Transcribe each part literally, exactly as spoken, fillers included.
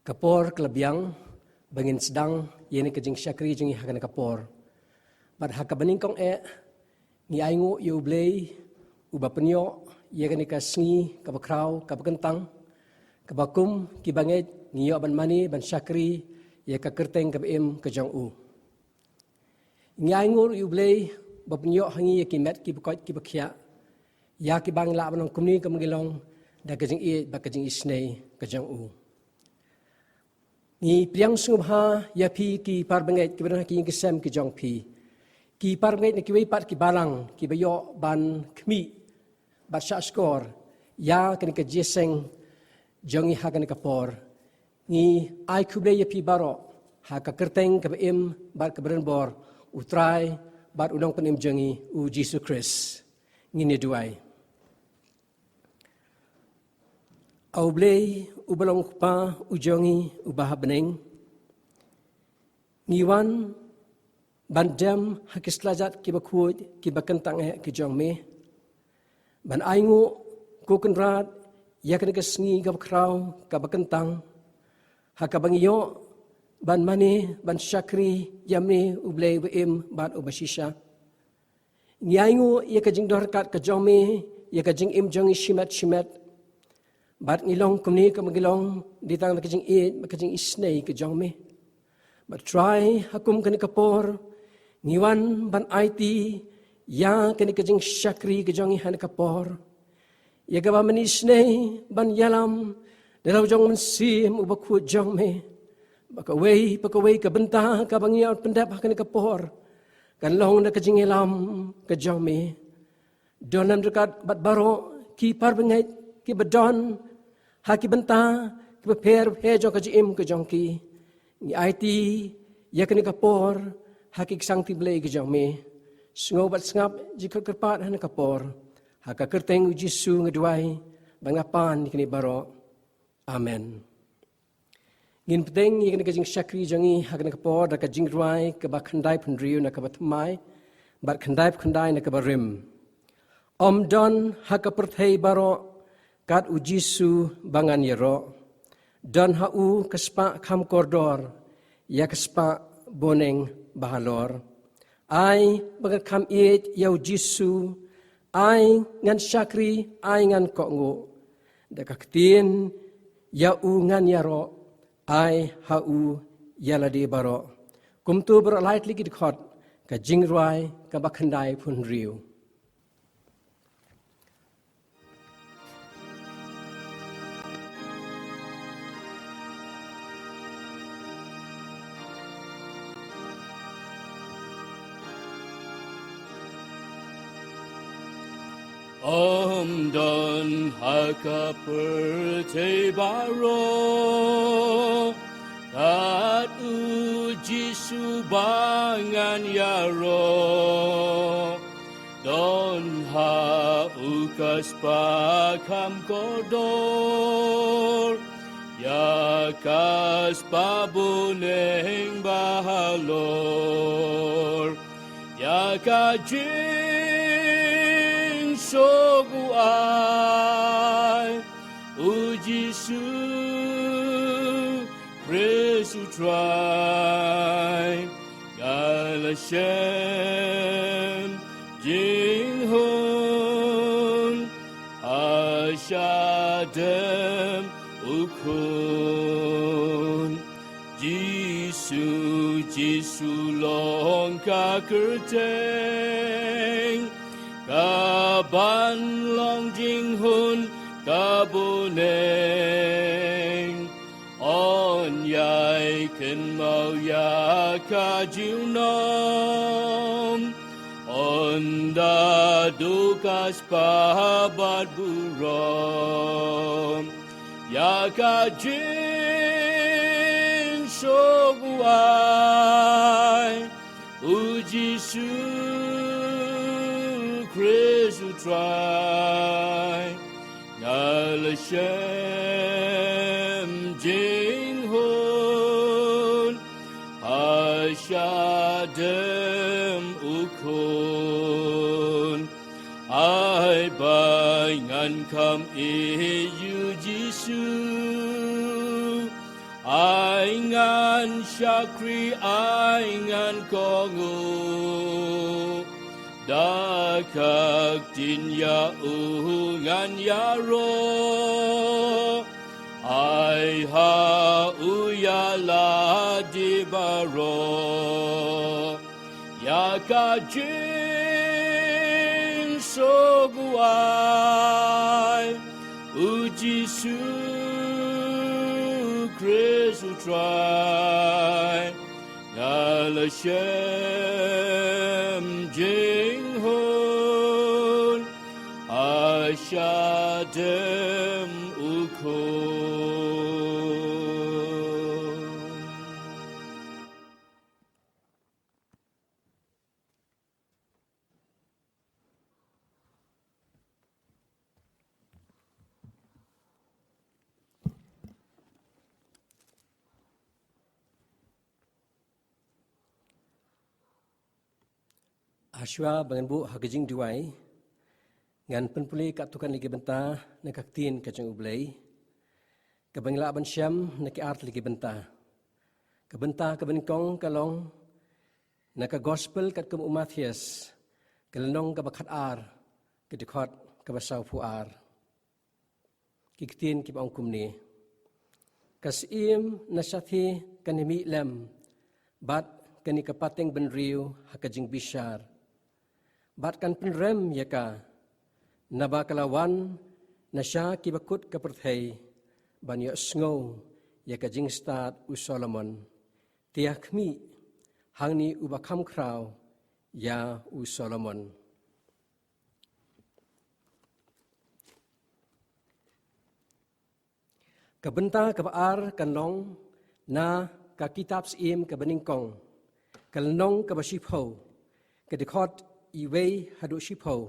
Ka por ka la biang ba ngin sdang ïa kane ka jingshakri jong ngi ha kane ka por. Bad ha kaba nyngkong eh, ngi ainguh ïa U Blei uba pynïoh ïa kane ka sngi kaba khraw kaba kyntang, kaba kum ki bangeit ngi ïoh ban mane ban shakri ïa ka kyrteng kaba im ka jong u. Ngi ainguh ïa U Blei ba pynïoh ha ngi ïa ki met kiba koit kiba khiah, ïa kiba ngi lah ban long kumne kum ngi long da ka jingïeit bad ka jingisynei ka jong u. Ngi pdiang sngewbha ïa phi ki para bangeit kiba don ha ki ïing ki sem ki jong phi, ki para bangeit na kiwei pat ki balang kiba ïoh ban khmih bad shahshkor ïa kane ka jingïaseng jong ngi ha kane ka por. Ngi ai khublei ïa phi baroh ha ka kyrteng kaba im bad kaba donbor U Trai bad U Nongpynim jong ngi U Jisu Khrist. Ngin ïa duwai. A U Blei uba long U Kpa u jong ngi uba ha bneng, ngi wan ban dem ha ki slajat kiba khuid kiba kyntang eh ki jong me, ban ainguh, ko Kynrad, ïa kane ka sngi kaba khraw kaba kyntang, ha kaba ngi ïoh ban mane ban shakri ïa me U Blei uba im bad uba shisha. Ngi ainguh ïa ka jingdonkam ka jong me ïa ka jingim jong ngi shimet shimet. Bad ngi long kumne kum ngi long dei tang da ka jingïeit bad ka jingisynei ka jong me. Bad Trai, ha kum kane ka por ngi wan ban aiti ïa kane ka jingshakri ka jong ngi ha kane ka por. Ïa kaba men isynei ban ïalam da la u jong u Mynsiem uba khuid jong me. Ba kawei pa kawei ka bynta kaba ngi ïa pyndep ha kane ka por kan long da ka jingïalam ka jong me. Don lem ryngkat bad baroh ki para bangeit kiba don ha ki bynta kiba pher pher jong ka jingim ka jong ki. Ngi aiti ïa kane ka por ha ki ksangti Blei ka jong me. Sngew bad sngap jingkyrpad ha kane ka por, ha ka kyrteng U Jisu nga duwai bad nga pan ïa kine baroh. Amen. Ngin bteng ïa kane ka jingshakri jong ngi ha kane ka por da ka jingrwai kaba khyndaiphew na kaba thymmai bad khyndaiphew na kaba rim. Ym don ha ka pyrthei baroh kat U Jisu ba ngan ïaroh. Don ha u ka spah kham kordor, ïa ka spah bneng ba halor. Ai ba ngan kham ïeit ïa U Jisu, ai ngan shakri, ai ngan kohnguh. Da ka ktien ïa u ngan ïaroh, ai ha u ïa lade baroh. Kumto baroh lai tylli ki dkhot, ka jingrwai kaba khyndaiphew hynriew. Ym don ha ka pyrthei baroh kat U Jisu ba ngan ïaroh. Don ha u ka spah kham kordor, ïa ka spah bneng ba halor. Ïa ka jingsuk u ai, U Jisu Khrist U Trai, nga la shem jinghun ha shadem u khun. Jisu, Jisu long ka kyrteng kaban long jinghun ka bneng. Yn ïai kynmaw ïa ka junom, yn da duh ka spah bad burom. Ïa ka jingsuk u ai, U Jisu Khrist U Trai, nga la shem jinghun ha shadem u khun. Ai ba ngan kham ïeit ïa U Jisu, Ai ngan shakri, ai ngan kohnguh da ka ktien ïa u, ngan ïaroh. Ai ha u ïa lade baroh ïa ka jingsuk wai. U Jisu Khrist U Trai, nga la shem jinghun ha shadem u khun. Hashwa ba ngan buh ha ka jingduwai, ngan pynpule katto katne ki bynta na ka ktien ka jong U Blei, kaba ngi lah ban shem na ki ar tylli ki bynta. Ka bynta kaba nyngkong ka long na ka Gospel katkum u Mathaios, ka lynnong kaba khatar, ka dkhot kaba sawphew ar. Ki ktien kiba ong kumne: Ka syiem na shathie kan ïamih lem bad kane ka pateng bynriew ha ka jingbishar, bad kan pynrem ïa ka, naba ka la wan na sha kiba kut ka pyrthei ban ïohsngew ïa ka jingstad u Solomon. Te ha khmih, hangne uba kham khraw ïa u Solomon. Ka bynta kaba ar kan long na ka kitab Syiem kaba nyngkong, ka lynnong kaba shiphew, ka dkhot iwei haduh shiphew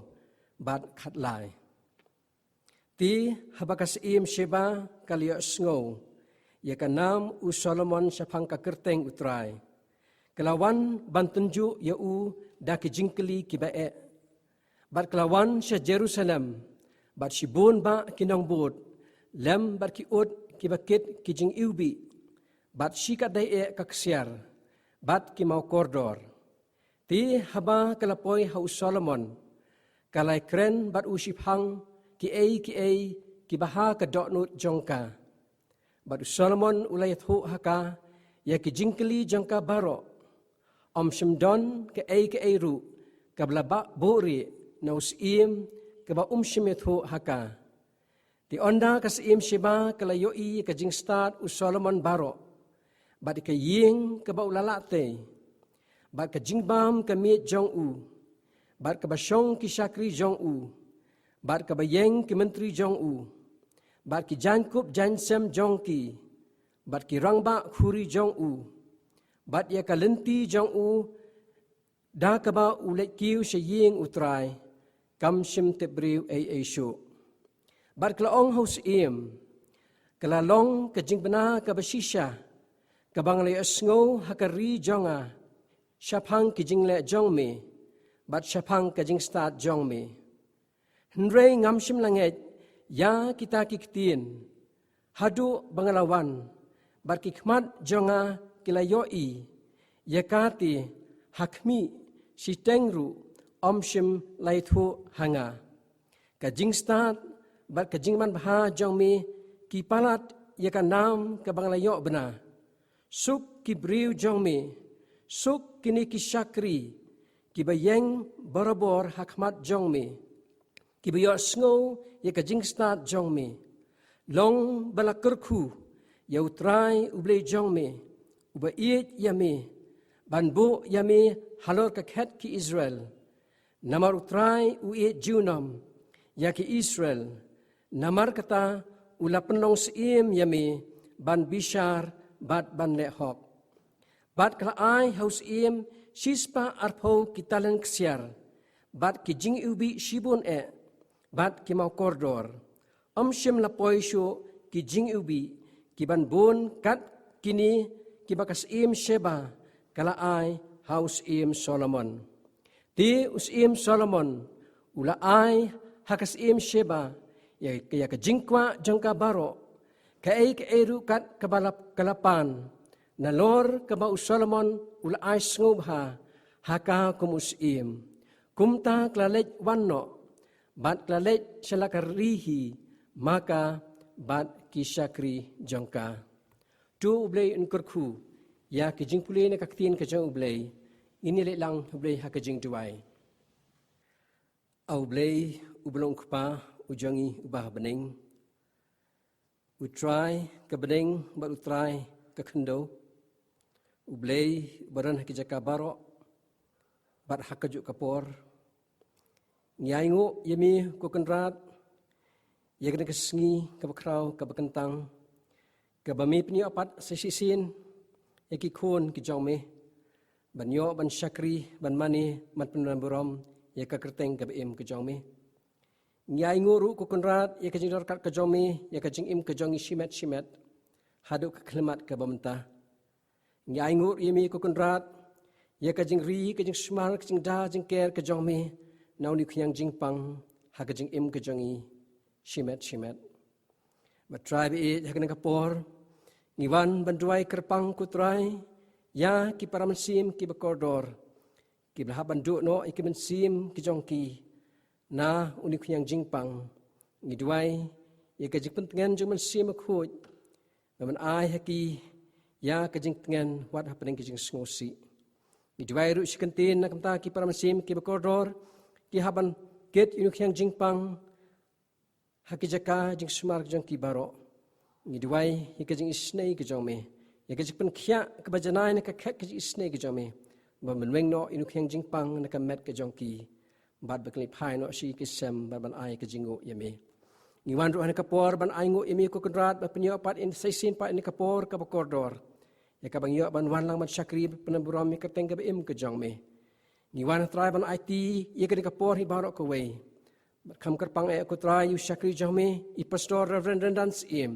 bad khatlai. Te haba ka Syiem Sheba ka la ïohsngew ïa ka nam u Solomon shaphang ka kyrteng U Trai, ka la wan ban tynjuh ïa u da ki jingkylli kiba eh. Bad ka la wan sha Jerusalem bad shibun bah ki nongbud, lem bad ki ut kiba kit ki jingiwbih, bad shikatdei eh ka ksiar bad ki mawkordor. Te haba ka la poi ha u Solomon, ka la ïakren bad u shaphang kiei kiei kiba ha ka dohnud jong ka. Bad u Solomon u la ïathuh ha ka ïa ki jingkylli jong ka baroh. Ym shym don kaei kaei ruh kaba la buhrieh na u syiem kaba um shym ïathuh ha ka. Te ynda ka Syiem Sheba ka la ïohi ïa ka jingstad u Solomon baroh, bad ïa ka ïing kaba u la lah tei, bad ka jingbam ka miej jong u, bad kaba shong ki shakri jong u, bad kaba ïeng ki myntri jong u, bad ki jaiñkup jaiñsem jong ki, bad ki rangbah khuri jong u, bad ïa ka lynti jong u, da kaba u leit kiew sha ïing U Trai, kam shym tip briew ei ei shuh. Bad ka la ong ha u syiem: Ka la long ka jingbna kaba shisha kaba nga la ïohsngew ha ka ri jong nga shaphang ki jingleh jong me bad shaphang ka jingstad jong me. Hynrei ngam shym la ngeit ïa kita ki ktien haduh ba nga la wan, bad ki khmat jong nga ki la ïohi ïa ka. Te ha khmih, shiteng ruh ym shym la ïathuh ha nga. Ka jingstad bad ka jingmanbha jong me ki palat ïa ka nam kaba nga la ïoh bna. Suk ki briew jong me, suk kine ki shakri kiba ïeng barabor ha khmat jong me, kiba ïohsngew ïa ka jingstad jong me. Long ba la kyrkhu ïa U Trai U Blei jong me, uba ïeit ïa me, ban buh ïa me halor ka khet ki Israel. Namar U Trai u ïeit junom ïa ki Israel, namar kata u la pynlong syiem ïa me ban bishar bad ban leh hok. Bad ka la ai ha u syiem shispah arphew ki talent ksiar, bad ki jingiwbih shibun eh, bad ki mawkordor. Ym shym la poi shuh ki jingiwbih kiban bun kat kine kiba ka Syiem Sheba ka la ai ha u Syiem Solomon. Te u Syiem Solomon u la ai ha ka Syiem Sheba ïa, ïa ka jingkwah jong ka baroh, Kaei kaei ruh kat kaba la, ka la pan, nalor kaba u Solomon u la ai sngewbha ha ka kum u syiem, kumta ka la leit wan noh, bad ka la leit sha la ka ri hi, ma ka bad ki shakri jong ka. To U Blei un kyrkhu ïa ki jingpule na ka ktien ka jong U Blei. Ngin ïa leit lang ha U Blei ha ka jingduwai. A U Blei, uba long U Kpa u jong ngi uba ha bneng, U Trai ka bneng bad U Trai ka khyndew, U Blei uba don ha ki jaka baroh bad ha kajuh ka por, ngi ainguh ïa me ko Kynrad ïa kane ka sngi kaba khraw kaba kyntang, kaba me pynïoh pat sa shisien ïa ki khun ki jong me ban ïoh ban shakri, ban mane, ban pynban burom ïa ka kyrteng kaba im ka jong me. Ngi ainguh ruh ko Kynrad ïa ka jingdorkar ka jong me ïa ka jingim ka jong ngi shimet shimet haduh ka khyllipmat kaba mynta. Ngi ainguh ïa me ko Kynrad ïa ka jingri, ka jingsumar, ka jingda jingker ka jong me na une u khñiang jingpang ha ka jingim ka jong ngi shimet shimet. Bad Trai ba ïeit, ha kane ka por ngi wan ban duwai kyrpang ko Trai ïa ki para mynsiem kiba kordor, kiba la hap ban duh noh ïa ki mynsiem ki jong ki na une u khñiang jingpang. Ngi duwai ïa ka jingpyntngen jong U Mynsiem Bakhuid, ba men ai ha ki ïa ka jingtngen wat hapdeng ka jingsngewsih. Ngi duwai ruh shi kyntien na ka bynta ki para mynsiem kiba kordor, ki hap ban kit ïa une u khñiang jingpang ha ki jaka jingsumar ka jong ki baroh. Ngi duwai ïa ka jingisynei ka jong me, ïa ka jingpynkhiah kaba janai na ka khet ka jingisynei ka jong me, ba men weng noh ïa une u khñiang jingpang na ka met ka jong ki, bad ba kin leit phai noh sha ki sem bad ban ai ka jingnguh ïa me. Ngi wan ruh ha kane ka por ban ainguh ïa me ko Kynrad ba pynïoh pat ïa ngi sa shisien pat ïa kane ka por kaba kordor, ïa kaba ngi ïoh ban wan lang ban shakri, ban pynban burom ïa ka kyrteng kaba im ka jong me. Ngi wan Trai ban aiti ïa kane ka por hi baroh kawei. Bad kham kyrpang eh ko Trai ïa u shakri jong me, i Pastor Reverend Ryndan Syiem,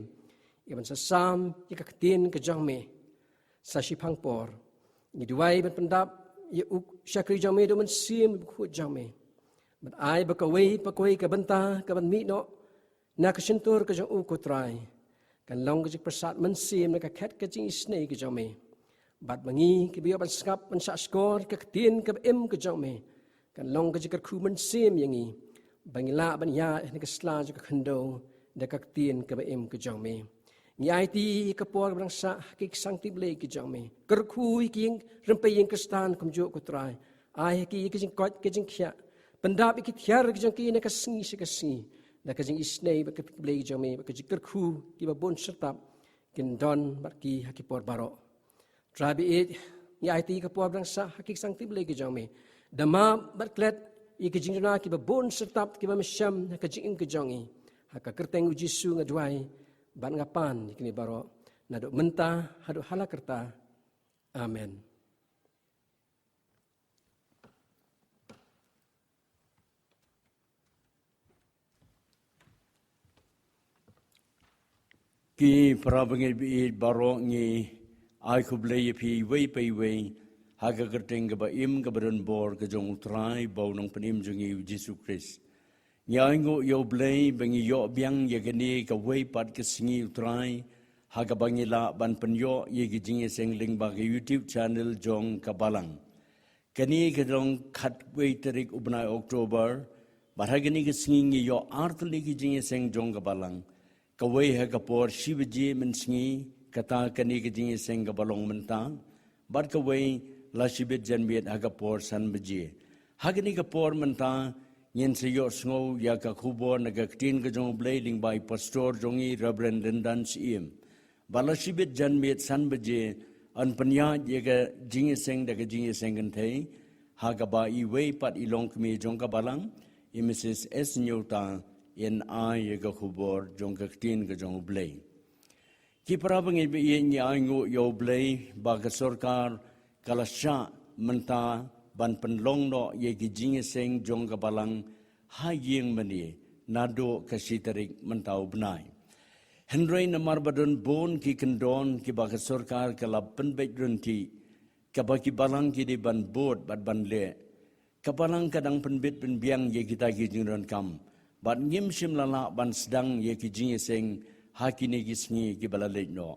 ïa ban sa sam ïa ka ktien ka jong me sa shiphang por. Ngi duwai ban pyndap ïa u shakri jong me da U Mynsiem Bakhuid jong me, bad ai ba kawei pa kawei ka bynta kaban mih noh na ka shyntur ka jong u ko Trai, kan long ka jingpyrsad mynsiem na ka khet ka jingisynei ka jong me. Bad ma ngi kiba ïoh ban sngap ban shahshkor ïa ka ktien kaba im ka jong me, kan long ka jingkyrkhu mynsiem ïa ngi, ba ngin lah ban ïaid ha kane ka sla jong ka khyndew da ka ktien kaba im ka jong me. Ngi aiti ïa ka por ba dang sah ha ki ksangti Blei ki jong me. Kyrkhu ïa ki rympei ïing Khristan kumjuh ko Trai. Ai ha ki ïa ka jingkoit ka jingkhiah. Pyndap ïa ki thiar ki jong ki na ka sngi sha ka sngi da ka jingisynei bad ka ktien Blei ki jong me, bad ka jingkyrkhu kiba bun syrtap kin don bad ki ha ki por baroh. Trai ba ïeit, ngi aiti ïa ka por ba dang sah ha ki ksangti Blei ki jong me. Da map bad klet ïa ki jingduna kiba bun syrtap kiba mynshem ha ka jingim ka jong ngi. Ha ka kyrteng U Jisu nga duwai bad nga pan ïa kine baroh, naduh mynta haduh hala karta. Amen. Ki para bangeit ba ïeit baroh, ngi ai khublei ïa phi iwei pa iwei ha ka kyrteng kaba im kaba don bor ka jong U Trai bad U Nongpynim jong ngi U Jisu Khrist. Ngi ainguh ïa U Blei ba ngi ïoh biang ïa kane kawei pat ka sngi U Trai, ha kaba ngi lah ban pynïoh ïa ki jingïaseng lyngba ka YouTube channel jong ka Balang. Kane ka long khatwei tarik u bnai October, bad ha kane ka sngi ngi ïoh artylli ki jingïaseng jong ka Balang. Kawei ha ka por shi baje mynsngi, kata kane ka jingïaseng kaba long mynta, bad kawei la shibit janmiet ha ka por san baje. Ha kane ka por mynta, ngin sa ïohsngew ïa ka khubor na ka ktien ka jong U Blei lyngba i Pastor jong ngi Reverend Lyndan Syiem. Bad la shibit janmiet san baje, yn pynïaid ïa ka jingïaseng da ka jingïaseng kynthei, ha kaba iwei pat i longkmie jong ka Balang, i Mrs S Nyota, yn ai ïa ka khubor jong ka ktien ka jong U Blei. Ki para bangeit ba ïeit, ngi ainguh ïa U Blei ba ka sorkar ka la shah mynta ban pynlong noh ïa ki jingïaseng jong ka Balang ha ïing mane naduh ka shi tarik mynta u bnai. Hynrei namar ba don bun ki kyndon kiba ka sorkar ka la pynbeit rynti, kaba ki Balang ki dei ban bud bad ban leh, ka Balang ka dang pynbit pynbiang ïa kita ki jingdonkam, bad ngim shym la lah ban sdang ïa ki jingïaseng ha kine ki sngi kiba la leit noh.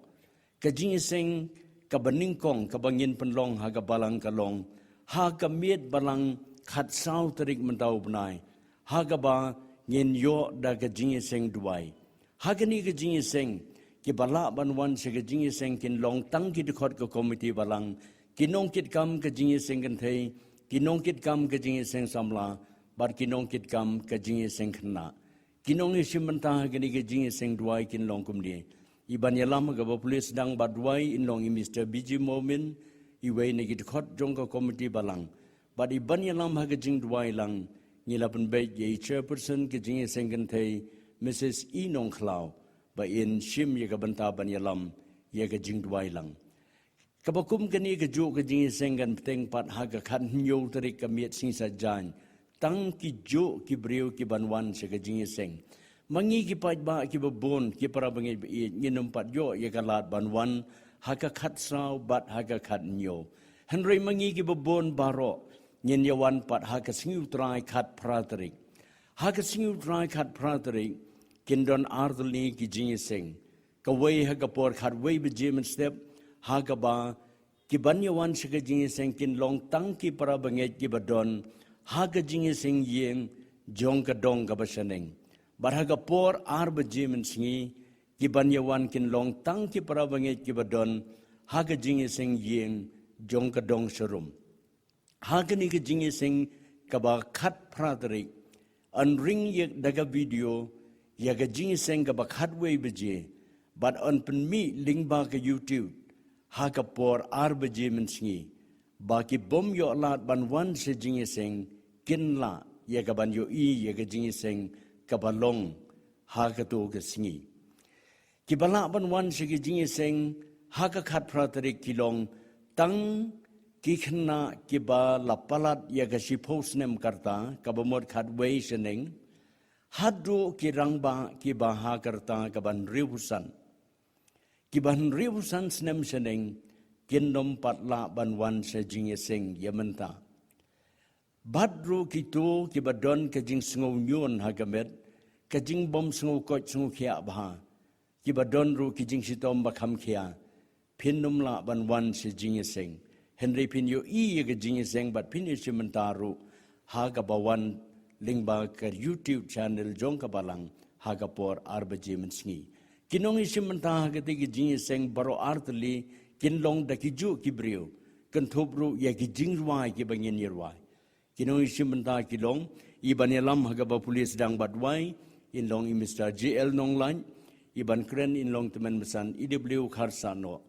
Ka jingïaseng kaba nyngkong kaba ngin pynlong ha ka balang ka long ha ka miet balang khatsaw tarik mynta u bnai, ha kaba ngin ïoh da ka jingïaseng duwai. Ha kane ka jingïaseng, kiba lah ban wan sha ka jingïaseng kin long tang ki dkhot ka komiti balang, ki nongkitkam ka jingïaseng kynthei, ki nongkitkam ka jingïaseng samla, bad ki nongkitkam ka jingïaseng khynnah. Ki nongïashim bynta ha kane ka jingïaseng duwai kin long kumne: i ban ïalam ha kaba pule sdang bad duwai in long i Mister B G Momin, iwei na ki dkhot jong ka komiti balang. Bad i ban ïalam ha ka jingduwai lang, ngi la pynbeit ïa i chairperson ka jingïaseng kynthei, Missus E Nongkhlaw, ba in shim ïa ka bynta ban ïalam ïa ka jingduwai lang. Kaba kum kane kajuh ka jingïaseng kan bteng pat ha ka khathynñiew tarik ka miet sngi Saitjaiñ. Tang kijuh ki briew ki ban wan sha ka jingïaseng. Ma ngi ki paidbah kiba bun, ki para bangeit ba ïeit, ngin ym pat ïoh ïa ka lad ban wan ha ka khatsaw bad ha ka khathynñiew. Hynrei ma ngi kiba bun baroh, ngin ïa wan pat ha ka sngi U Trai khatphra tarik. Ha ka sngi U Trai khatphra tarik, kin don ar tylli ki jingïaseng. Kawei ha ka por khatwei baje mynstep, ha kaba ki ban ïa wan sha ka jingïaseng kin long tang ki para bangeit kiba don ha ka jingïaseng ïing jong ka dong kaba shaneng. Bad ha ka por ar baje mynsngi, ki ban ïa wan kin long tang ki para bangeit kiba don ha ka jingïaseng ïing jong ka dong sharum. Ha kane ka jingïaseng kaba khatphra tarik, yn ring ïa da ka video ïa ka jingïaseng kaba khatwei baje, bad yn pynmih lyngba ka YouTube ha ka por ar baje mynsngi. Ba ki bym ïoh lad ban wan sha jingïaseng kin lah ïa ka ban ïohi ïa ka jingïaseng kaba long ha kato ka sngi. Kiba lah ban wan sha ka jingïaseng ha ka khatphra tarik ki long tang ki khynnah kiba la palat ïa ka shiphew snem ka rta, kaba mut khatwei shaneng, haduh ki rangbah kiba ha ka rta kaba hynriewphew san. Kiba hynriewphew san snem shaneng kin ym pat lah ban wan sha jingïaseng ïa mynta. Bad ruh kito kiba don ka jingsngew ñion ha ka met, ka jingbym sngew koit sngew khiah bha, kiba don ruh ki jingshitom ba kham khia, phin ym lah ban wan sha jingïaseng. Hynrei phin ïohi ïa ka jingïaseng bad phin ïashim bynta ruh ha kaba wan lyngba ka YouTube channel jong ka balang ha ka por ar baje mynsngi. Ki nongïashim bynta ha kata ka jingïaseng baroh ar tylli kin long da kijuh ki briew, kynthup ruh ïa ki jingrwai kiba ngin ïarwai. Ki nongïashim bynta ki long, i ban ïalam ha kaba pule sdang bad duwai, in long i Mister J L Nonglait, i ban kren in long tymmen basan E W Kharsahnoh.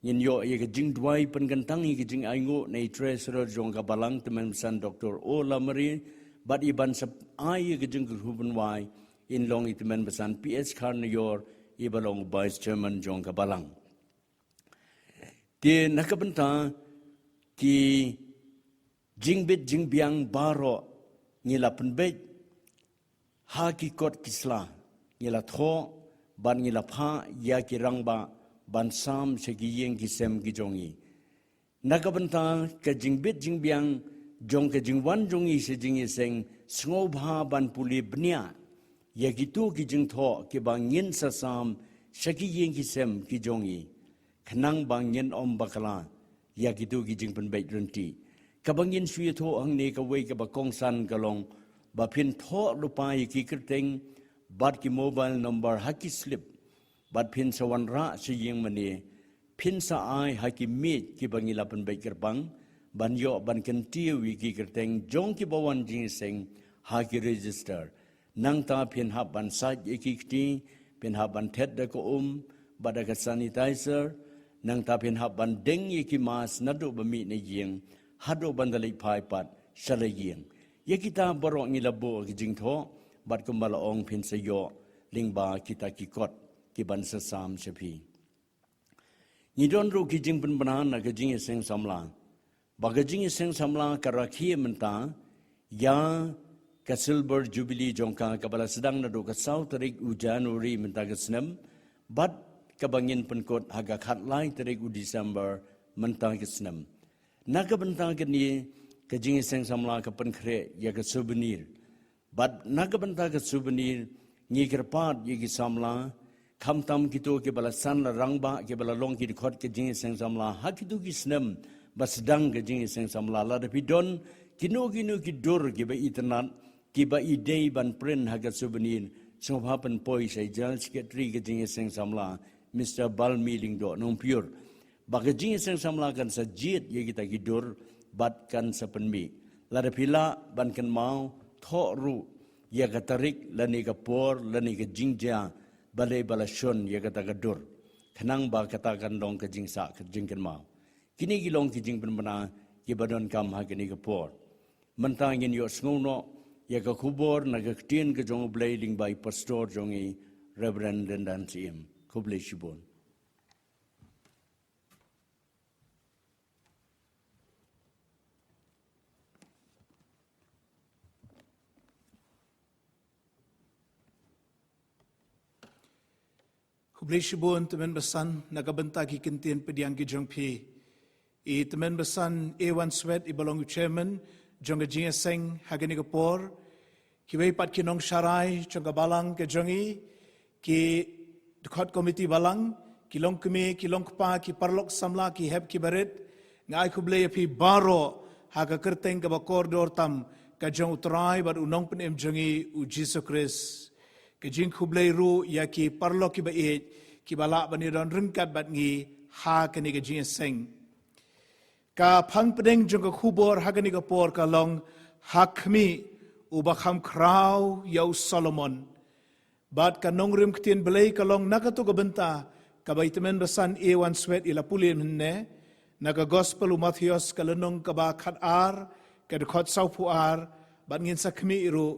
Ngin ïoh ïa ka jingduwai pynkyntang ïa ka jingainguh na i treasurer jong ka balang tymmen basan Doctor O Lamare, bad i ban sa ai ïa ka jingkyrkhu pynwai, in long i tymmen basan P H Kharnaior, iba long vice chairman jong ka balang. Te na ka bynta ki jingbit jingbiang baroh ngi la pynbeit ha ki kot ki sla, ngi la thoh bad ngi la phah ïa ki rangbah ban sam sha ki ïing ki sem ki jong ngi. Na ka bynta ka jingbit jingbiang jong ka jingwan jong ngi sha jingïaseng, sngewbha ban pule bniah ïa kito ki jingthoh kiba ngin sa sam sha ki ïing ki sem ki jong ngi, khnang ba ngin ym bakla ïa kito ki jingpynbeit ryntih. Kaba ngin shu ïathuh hangne kawei kaba kongsan ka long ba phin thoh lypa ïa ki kyrteng bad ki mobile number ha ki slip, bad phin sa wanrah sha ïing mane, phin sa ai ha ki miej kiba ngi la pynbeit kyrpang ban ïoh ban kyntiew ïa ki kyrteng jong kiba wan jingïaseng ha ki register. Nangta phin hap ban sait ïa ki kti, phin hap ban thet da ka um bad da ka sanitizer. Nangta phin hap ban deng ïa ki mask naduh ba mih na ïing haduh ban da leit phai pat sha la ïing. Ïa kita baroh ngi la buh ha ki jingthoh bad kumba la ong phin sa ïoh lyngba kita ki kot ki ban sa sam sha phi. Ngi don ruh ki jingpynbna na ka jingïaseng samla. Ba ka jingïaseng samla ka rakhe mynta ïa ka Silver Jubilee jong ka, kaba la sdang naduh ka saw tarik u January mynta ka snem, bad kaba ngin pynkut ha ka khatlai tarik u December mynta ka snem. Na ka bynta kane ka jingïaseng samla ka pynkhreh ïa ka souvenir. Bad na ka bynta ka souvenir ngi kyrpad ïa ki samla, Khamtam kito kiba la san la rangbah, kiba la long ki dkhot ka jingïaseng samla ha kito ki snem ba sdang ka jingïaseng samla, lada phi don kino kino ki dur kiba itynnad, kiba i dei ban print ha ka souvenir, sngewbha pynpoi sha i General Secretary ka jingïaseng samla, Mister Balmi Lyngdoh Nongpyiur, ba ka jingïaseng samla kan sa jied ïa kita ki dur bad kan sa pynmih. Lada phi lah ban kynmaw, thoh ruh ïa ka tarik lane ka por lane ka jingjia balei ba la shon ïa kata ka dur, khnang ba kata kan long ka jingsah ka jingkynmaw. Kine ki long ki jingpynbna kiba donkam ha kane ka por. Mynta ngin ïohsngew noh ïa ka khubor na ka ktien ka jong U Blei lyngba i pastor jong ngi, Reverend Lyndan Syiem. Khublei shibun. Khublei shibun Tymmen Basan na ka bynta ki kyntien pdiang ki jong phi. I Tymmen Basan A Wan Swet, iba long u chairman jong ka jingïaseng ha kane ka por, kiwei pat ki nongsharai jong ka balang ka jong i, ki dkhot komiti balang, ki longkmie, ki longkpa, ki paralok samla, ki hep ki barit, nga ai khublei ïa phi baroh ha ka kyrteng kaba kordor tam ka jong U Trai bad U Nongpynim jong ngi U Jisu Khrist. Ka jingkhublei ruh ïa ki paralok kiba ïeit kiba lah ban ïadon ryngkat bad ngi ha kane ka jingïaseng. Ka phang pdeng jong ka khubor ha kane ka por ka long, Ha Khmih, Uba Kham Khraw ïa u Solomon. Bad ka nongrim ktien Blei ka long na kato ka bynta kaba i Tymmen Basan A Wan Swet i la pule mynne, na ka Gospel u Mathaios ka lynnong kaba khatar, ka dkhot sawphew ar, bad ngin sa khmih ruh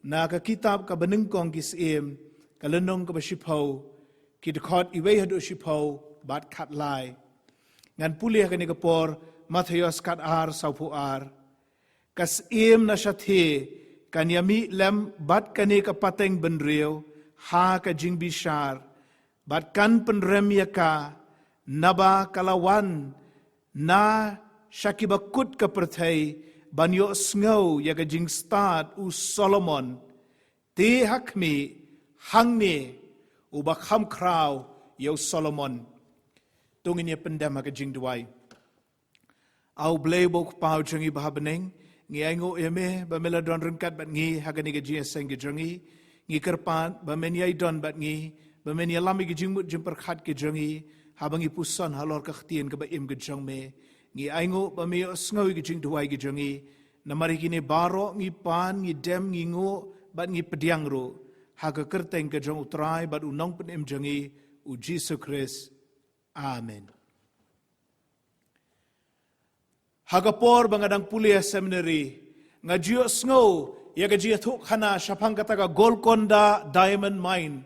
na ka kitab kaba nyngkong ki Syiem, ka lynnong kaba shiphew, ki dkhot iwei haduh shiphew bad khatlai. Ngan pule ha kane ka por, Mathaios khatar sawphew ar. Ka Syiem na shathie kan ïamih lem bad kane ka pateng bynriew ha ka jingbishar, bad kan pynrem ïa ka, naba ka la wan na sha kiba kut ka pyrthei ban ïohsngew ïa ka jingstad u Solomon. Te ha khmih, hangne Uba Kham Khraw ïa u Solomon. To ngin ïa pyndem ha ka jingduwai. A U Blei uba U Kpa u jong ngi uba ha bneng, ngi ainguh ïa me ba me la don ryngkat bad ngi ha kane ka jingïaseng ka jong ngi. Ngi kyrpad ba men ïai don bad ngi, ba men ïalam ïa ki jingmut jingpyrkhat ki jong ngi, haba ngi puson halor ka ktien kaba im ka jong me. Ngi ainguh ba me ïohsngew ïa ki jingduwai ki jong ngi. Namar ïa kine baroh ngi pan, ngi dem, ngi nguh bad ngi pdiang ruh ha ka kyrteng ka jong U Trai bad U Nongpynim jong ngi U Jisu Khrist. Amen. Ha ka por ba nga dang pule ha seminary, nga ju ïohsngew ïa ka jingïathuhkhana shaphang kata ka Golconda Diamond Mine,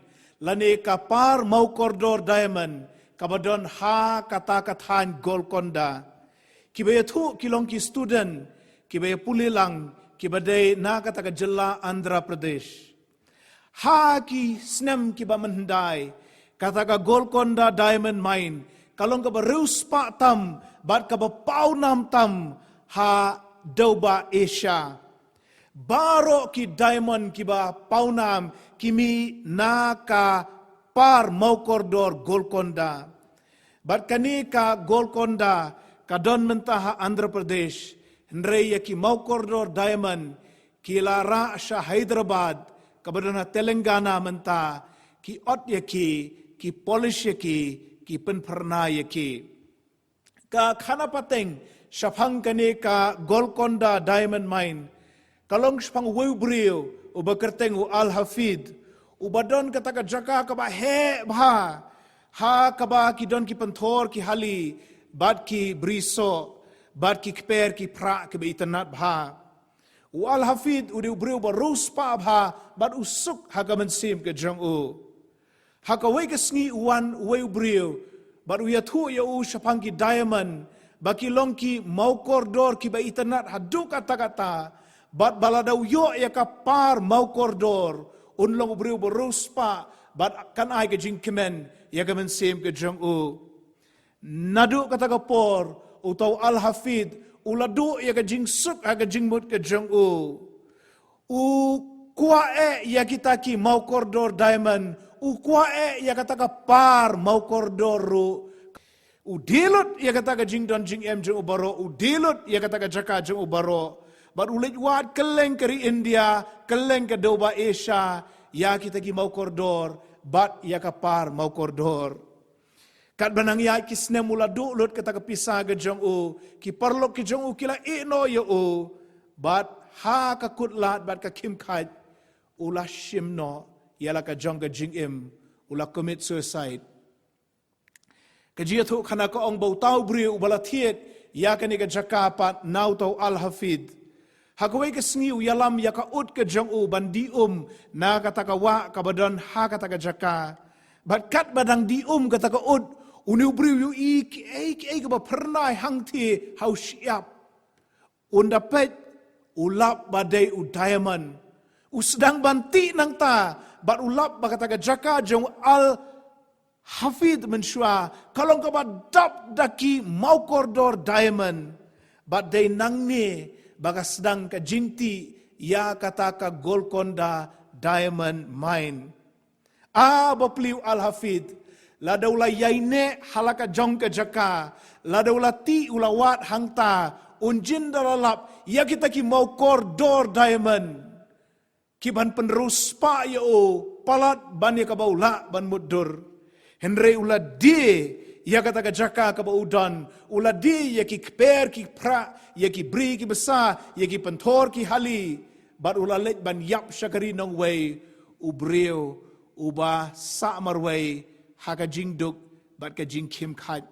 lane ka par mawkordor diamond kaba don ha kata ka thaiñ Golconda. Kiba ïathuh ki long ki student kiba ïa pule lang, kiba dei na kata ka jylla Andhra Pradesh. Ha ki snem kiba mynhyndai, kata ka Golconda Diamond Mine ka long kaba riewspah tam bad kaba pawnam tam ha dewbah Asia. Baroh ki diamond kiba pawnam ki mih na ka par mawkordor Golconda. Bad kane ka Golconda ka don mynta ha Andhra Pradesh, hynrei ïa ki mawkordor diamond ki la rah sha Hyderabad, kaba don ha Telangana mynta, ki ot ïa ki, ki polish ïa ki, ki pynphyrnai ïa ki. Ka khana pateng shaphang kane ka Golconda Diamond Mine ka long shaphang uwei u briew uba kyrteng u Al Hafid, uba don kata ka jaka kaba heh bha, ha kaba ki don ki pynthor, ki hali, bad ki brisoh, bad ki kper ki phrah kiba itynnad bha. U Al Hafid u dei u briew ba riewspah bha bad u suk ha ka mynsiem ka jong u. Ha kawei ka sngi u wan uwei u briew bad u ïathuh ïa u shaphang ki diamond ba ki long ki mawkordor kiba itynnad haduh katta katta, bad ba lada u ïoh ïa ka par mawkordor, un long u briew ba riewspah bad kan ai ka jingkmen ïa ka mynsiem ka jong u. Naduh kata ka por, uta u Al Hafid u la duh ïa ka jingsuk ha ka jingmut ka jong u. U kwah eh ïa kita ki mawkordor diamond, U kwah eh ïa kata ka par maw kordor ruh. U die lut ïa kata ka jingdon jingem jong u baroh, u die lut ïa kata ka jaka jong u baroh. Bad u leit wad kylleng ka ri India, kylleng ka dewbah Asia, ïa kita ki maw kordor, bad ïa ka par maw kordor. Katba nang ïaid ki snem u la duh lut kata ka pisa ka jong u, ki paralok ki jong u ki la ïeh noh ïa u, bad ha ka kut lad bad ka khim khait, u la shim noh ïa la ka jong ka jingim, u la commit suicide. Ka jingïathuhkhana ka ong ba uta u briew uba la thied ïa kane ka jaka pat na uta u Al Hafid. Ha kawei ka sngi u ïalam ïa ka ut ka jong u ban dih um na kata ka wah kaba don ha kata ka jaka. Bad katba dang dih um kata ka ut, une u briew u ïohi kiei kiei kaba phyrnai hangthie ha u shyiap. Un da peit, u lap ba dei u diamond. U sdang ban tih nangta, bad u lap ba kata ka jaka jong u Al Hafid mynshuwa ka long kaba dap da ki maw kordor diamond. Bad dei nangne ba ka sdang ka jingtih ïa kata ka Golconda Diamond Mine. Ah, bapli u Al Hafid, lada u la ïaineh ha la ka jong ka jaka, lada u la tih u la wad hangta, un jin da la lap ïa kita ki maw kordor diamond kiban pynriewspah ïa u palat ban ïa kaba u lah ban mutdur. Hynrei u la die ïa kata ka jaka kaba u don, u la die ïa ki kper ki kprah, ïa ki bri ki bsa, ïa ki pynthor ki hali, bad u la leit ban ïap sha ka ri nongwei, u briew uba sah marwei ha ka jingduk bad ka jingkhim khait.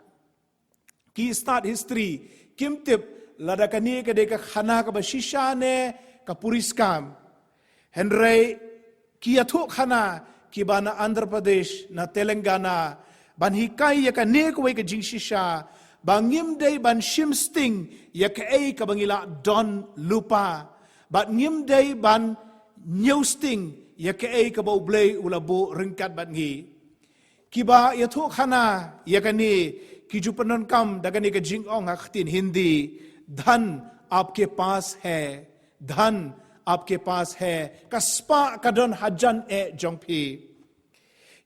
Ki stad history kim tip lada kane ka dei ka khana kaba shisha ne ka puriskam. Hynrei ki ïathuhkhana kiba na Andhra Pradesh, na Telangana, ban hikai ïa kane kawei ka jingshisha ba ngim dei ban shim sting ïa kaei kaba ngi la don lypa, bad ngim dei ban ñiew sting ïa kaei kaba U Blei u la buh ryngkat bad ngi. Kiba ïathuhkhana ïa kane ki ju pyndonkam da kane ka jingong ha ka ktien Hindi, "Dhan aapke paas hai, dhan aapke paas hai," ka spah ka don hajan eh jong phi.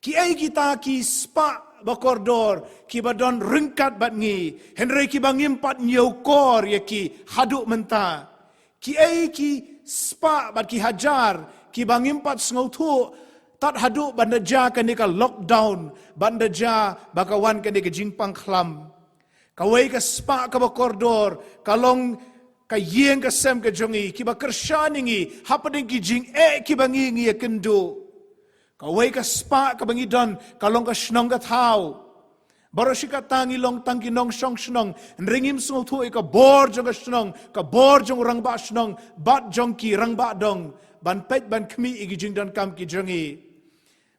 Kiei kita ki spah ba kordor kiba don ryngkat bad ngi, hynrei kiba ngim pat ñiewkor ïa ki haduh mynta? Kiei ki spah bad ki hajar kiba ngim pat sngewthuh tad haduh ban da jia kane ka lockdown, ban da jia ba ka wan kane ka jingpang khlam? Kawei ka spah kaba kordor ka long ka ïing ka sem ka jong ngi, kiba kyrshan ïa ngi hapdeng ki jingeh kiba ngi ngi ïakynduh. Kawei ka spah kaba ngi don ka long ka shnong ka thaw. Baroh shi katta ngi long tang ki nongshong shnong, hynrei ngim sngewthuh ïa ka bor jong ka shnong, ka bor jong u rangbah shnong bad jong ki rangbah dong ban peit ban khmih ïa ki jingdonkam ki jong ngi.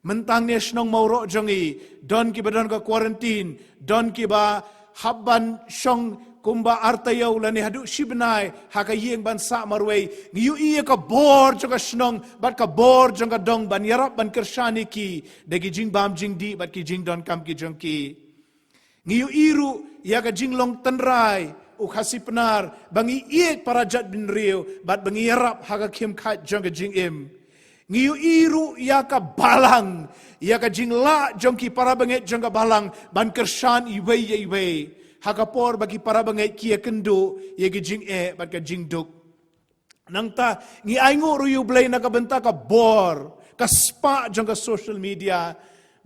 Mynta ne shnong Mawroh jong ngi, don kiba don ka quarantine, don kiba hap ban shong kumba ar taïew lane haduh shi bnai ha ka ïing ban sah marwei. Ngi ïohi ïa ka bor jong ka shnong bad ka bor jong ka dong ban ïarap ban kyrshan ïa ki da ki jingbam jingdih bad ki jingdonkam ki jong ki. Ngi ïohi ruh ïa ka jinglong tynrai u Khasi Pnar ba ngi ïeit para jaitbynriew bad ba ngi ïarap ha ka khim khait jong ka jingim. Ngi ïohi ruh ïa ka balang, ïa ka jinglah jong ki para bangeit jong ka balang ban kyrshan iwei ïa iwei ha ka por ba ki para bangeit ki ïakynduh ïa ki jingeh bad ka jingduk. Nangta ngi ainguh ruh ïa U Blei na ka bynta ka bor, ka spah jong ka social media.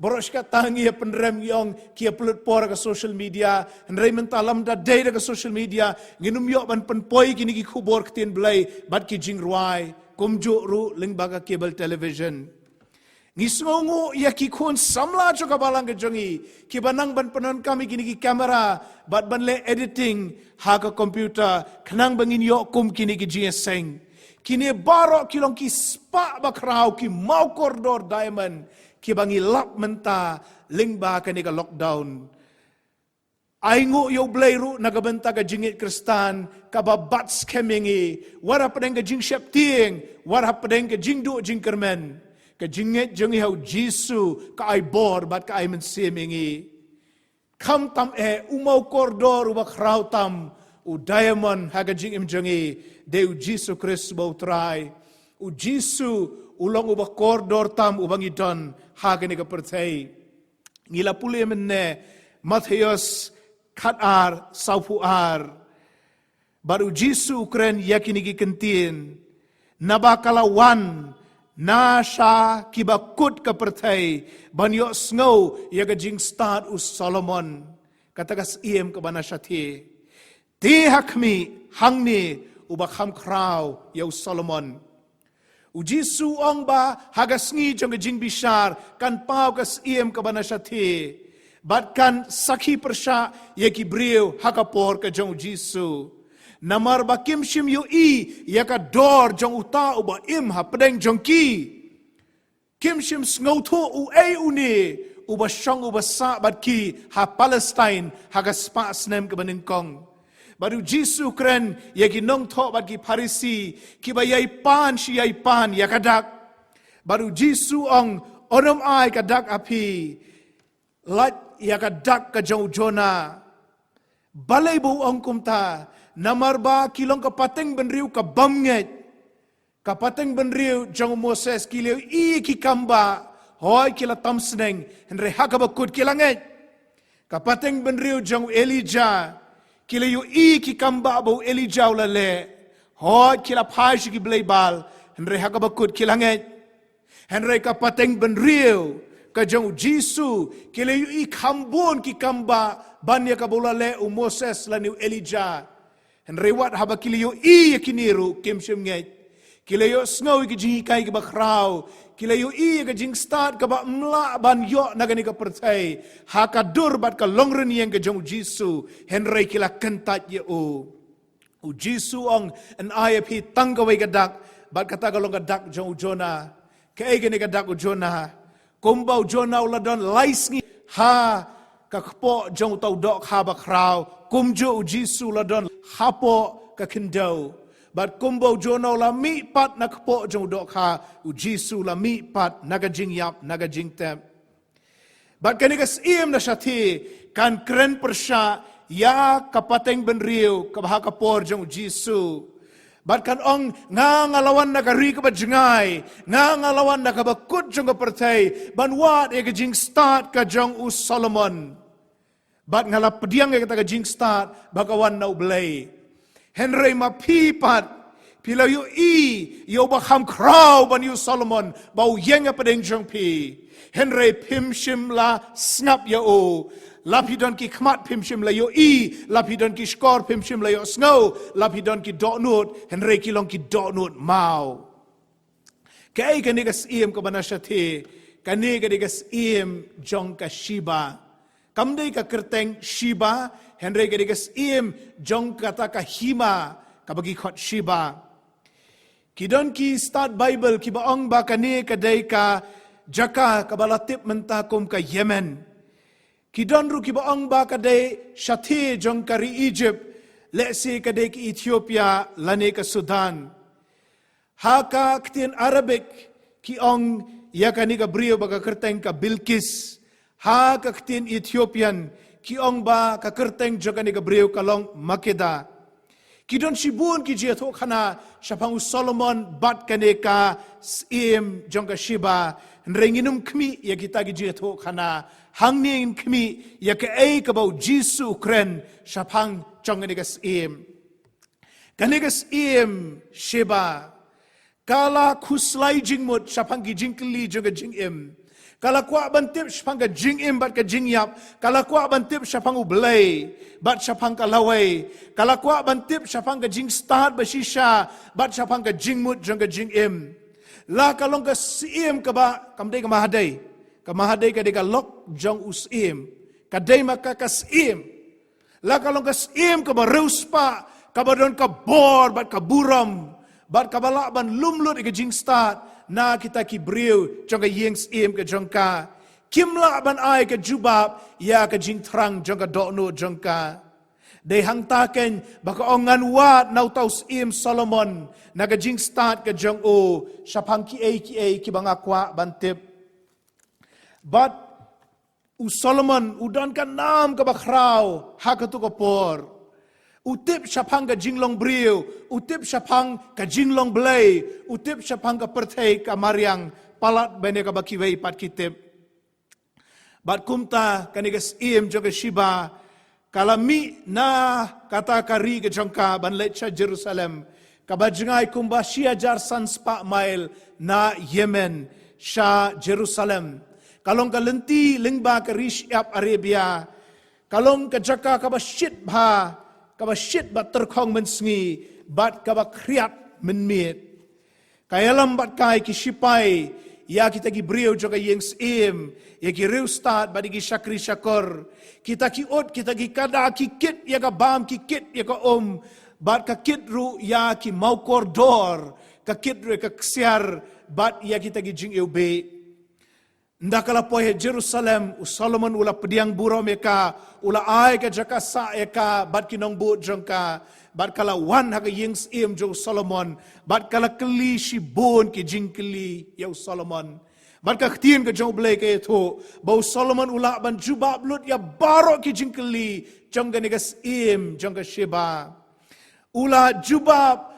Baroh shi katta ngi ïa pynrem ngi ong ki ïa pynlut por ha ka social media, hynrei mynta lymda dei da ka social media ngin ym ïoh ban pynpoi kine ki khubor ktien Blei bad ki jingrwai, kumjuh ruh lyngba ka cable television. Ngi sngewnguh ïa ki khun samla jong ka balang ka jong ngi kiba nang ban pyndonkam ïa kine ki kamera bad ban leh editing ha ka computer khnang ba ngin ïoh kum kine ki jingïaseng. Kine baroh ki long ki spah bakhraw, ki mawkordor diamond kiba ngi lap mynta lyngba kane ka lockdown. Ainguh ïa U Blei ruh na ka bynta ka jingngeit Khristan kaba bat skhem ïa ngi, wat hapdeng ka jingsheptieng, wat hapdeng ka jingduh jingkyrmen. Ka jingngeit jong ngi ha U Jisu ka ai bor bad ka ai mynsiem ïa ngi. Khamtam eh u mawkordor uba khraw tam, u diamond ha ka jingim jong ngi, dei U Jisu Khrist uba U Trai. U Jisu U long uba kordor tam uba ngi don ha kane ka pyrthei. Ngi la pule mynne Mathaios khat ar, sawphew ar. Bad u Jisu u kren ïa kine ki kyntien. Naba ka la wan na sha kiba kut ka pyrthei ban ïohsngew ïa ka jingstad u Solomon, kata ka syiem kaba na shathie. Te ha khmih hangne uba kham khraw ïa u Solomon. U Jisu u ong ba ha ka sngi jong ka jingbishar kan paw ka syiem kaba na shathie bad kan sakhi pyrshah ïa ki briew ha ka por ka jong u Jisu. Namar ba kim shym ïohi ïa ka dor jong uta uba im hapdeng jong ki. Kim shym sngewthuh uei une uba shong uba sah bad ki ha Palestine ha ka spah snem kaba nyngkong. Bad u Jisu u kren ïa ki nongthoh bad ki Pharisi kiba ïai pan shi ïai pan ïa ka dak. Bad u Jisu u ong, "Ym ai ka dak ha phi, lait ïa ka dak ka jong u Jonah." Balei ba u ong kumta? Namar ba ki long ka pateng bynriew ka bym ngeit. Ka pateng bynriew jong u Moses ki la ïohi ki kam bah, hooid ki la tam sneng, hynrei ha kaba kut ki la ngeit. Ka pateng bynriew jong u Elijah ki la ïohi ki kam bah ba u Elijah u la leh, hooid ki la phai sha ki blei Baal, hynrei ha kaba kut ki la ngeit. Hynrei ka pateng bynriew ka jong u Jisu ki la ïohi kham bun ki kam bah ban ïa kaba u la leh u Moses lane u Elijah. Hynrei wat haba ki la ïohi ïa kine ruh kim shym ngeit. Ki la ïohsngew ïa ka jinghikai kaba khraw. Ki la ïohi ïa ka jingstad kaba ym lah ban ïoh na kane ka pyrthei. Ha ka dur bad ka longrynieng ka jong u Jisu. Hynrei ki la kyntait ïa u. U Jisu u ong, "Yn ai ïa phi tang kawei ka dak, bad kata ka long ka dak jong u Jonah." Kaei kane ka dak u Jonah? Kumba u Jonah u la don lai sngi ha ka kpoh jong uta u dohkha bakhraw, kumjuh u Jisu u la don hapoh ka khyndew. Bad kumba u Jonah u la mih pat na kpoh jong u dohkha, u Jisu u la mih pat na ka jingïap, na ka jingtep. Bad kane ka syiem na shathie kan kren pyrshah ïa ka pateng bynriew kaba ha ka por jong u Jisu. Bad kan ong, "Nga nga la wan na ka ri kaba jngai, nga nga la wan na kaba kut jong ka pyrthei ban wad ïa ka jingstad ka jong u Solomon. Bad nga la pdiang ïa kata ka jingstad ba ka wan na u Blei." Hynrei ma phi pat, phi la ïohi ïa uba kham khraw ban ïa u Solomon ba u ïeng hapdeng jong phi. Hynrei phim shym la sngap ïa u. La phi don ki khmat phim shym la ïohi, la phi don ki shkor phim shym la ïohsngew, la phi don ki dohnud, hynrei ki long ki dohnud maw. Kaei kane ka syiem kaba na shathie? Kane ka dei ka syiem jong ka Sheba. Kam dei ka kyrteng Sheba, hynrei ka dei ka syiem jong kata ka hima kaba ki khot Sheba. Ki don ki stad Baibl kiba ong ba kane ka dei ka jaka kaba la tip mynta kum ka Yemen. Ki don ruh kiba ong ba ka dei shathie jong ka ri Egypt, lehse ka dei ka Ethiopia lane ka Sudan. Ha ka ktien Arabic ki ong ïa kane ka briew ba ka kyrteng ka Bilkis. Ha ka ktien Ethiopian ki ong ba ka kyrteng jong kane ka briew ka long Makeda. Ki don shibun ki jingïathuhkhana shaphang u Solomon bad kane ka syiem jong ka Sheba. Hynrei ngin ym khmih ïa kita ki jingïathuhkhana. Hangne ngin khmih ïa kaei kaba u Jisu u kren shaphang jong kane ka syiem. Kane ka syiem Sheba ka la khuslai jingmut shaphang ki jingkylli jong ka jingim. Ka la kwah ban tip shaphang ka jingim bad ka jingïap. Ka la kwah ban tip shaphang u Blei bad shaphang ka lawei. Ka la kwah ban tip shaphang ka jingstad ba shisha bad shaphang ka jingmut jong ka jingim. La ka long ka syiem kaba, kam dei ka Mahadei. Ka Mahadei ka dei ka lok jong u syiem. Ka dei ma ka ka syiem. La ka long ka syiem kaba riewspah, kaba don ka bor bad ka burom, bad kaba lah ban lum lut ïa ka jingstad na kita ki briew jong ka ïing syiem ka jong ka. Kim lah ban ai ka jubab ïa ka jingthrang jong ka dohnud jong ka. Dei hangta keiñ ba ka ong, ngan wad na uta u syiem Solomon na ka jingstad ka jong u shaphang kiei kiei kiba nga kwah ban tip. Bad u Solomon u don ka nam kaba khraw ha katu ka por. U tip shaphang ka jinglong briew, u tip shaphang ka jinglong Blei, u tip shaphang ka pyrthei ka mariang, palat ban ïa kaba kiwei pat ki tip. Bad kumta kane ka syiem jong ka Sheba ka la mih na kata ka ri ka jong ka ban leit sha Jerusalem, kaba jngai kumba shi hajar san spah mail na Yemen sha Jerusalem. Ka long ka lynti lyngba ka ri shyiap Arabia. Ka long ka jaka kaba shit bha, kaba shit bad tyrkhong mynsngi, bad kaba khriat mynmiet. Ka ïalam bad kai ki shipai ïa kita ki briew jong ka ïing syiem, ïa ki riewstad bad ïa ki shakri shakor. Kita ki ut, kita ki kada, ki kit ïa ka bam, ki kit ïa ka um, bad ka kit ruh ïa ki mawkor dor, ka kit ruh ïa ka ksiar, bad ïa kita ki jingïewbih. Ynda ka la poi ha Jerusalem, u Solomon u la pdiang burom ïa ka, u la ai ka jaka sah ïa ka bad ki nongbud jong ka, bad ka la wan ha ka ïing syiem jong u Solomon, bad ka la kylli shibun ki jingkylli ïa u Solomon. Bad ka ktien ka jong u Blei ka ïathuh ba u Solomon u lah ban jubab lut ïa baroh ki jingkylli jong kane ka syiem jong ka Sheba. U la jubab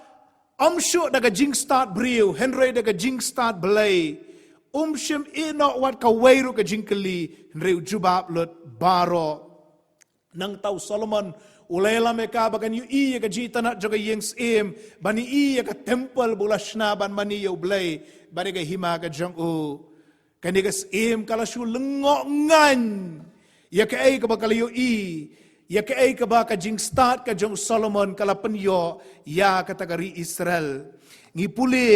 ym shuh da ka jingstad briew, hynrei da ka jingstad Blei. Um shym ïeh noh wat kawei ruh ka jingkylli, hynrei u jubab lut baroh. Nangta u Solomon u la ïalam ïa ka ba kan ïohi ïa ka jingitynnad jong ka ïing syiem, ban ïohi ïa ka templ ba u la shna ban mane ïa u Blei, bad ïa ka hima ka jong u. Kane ka syiem ka la shu lyngngoh ngaiñ ïa kaei kaba ka la ïohi, ïa kaei kaba ka jingstad ka jong u Solomon ka la pynïoh ïa kata ka ri Israel. Ngi pule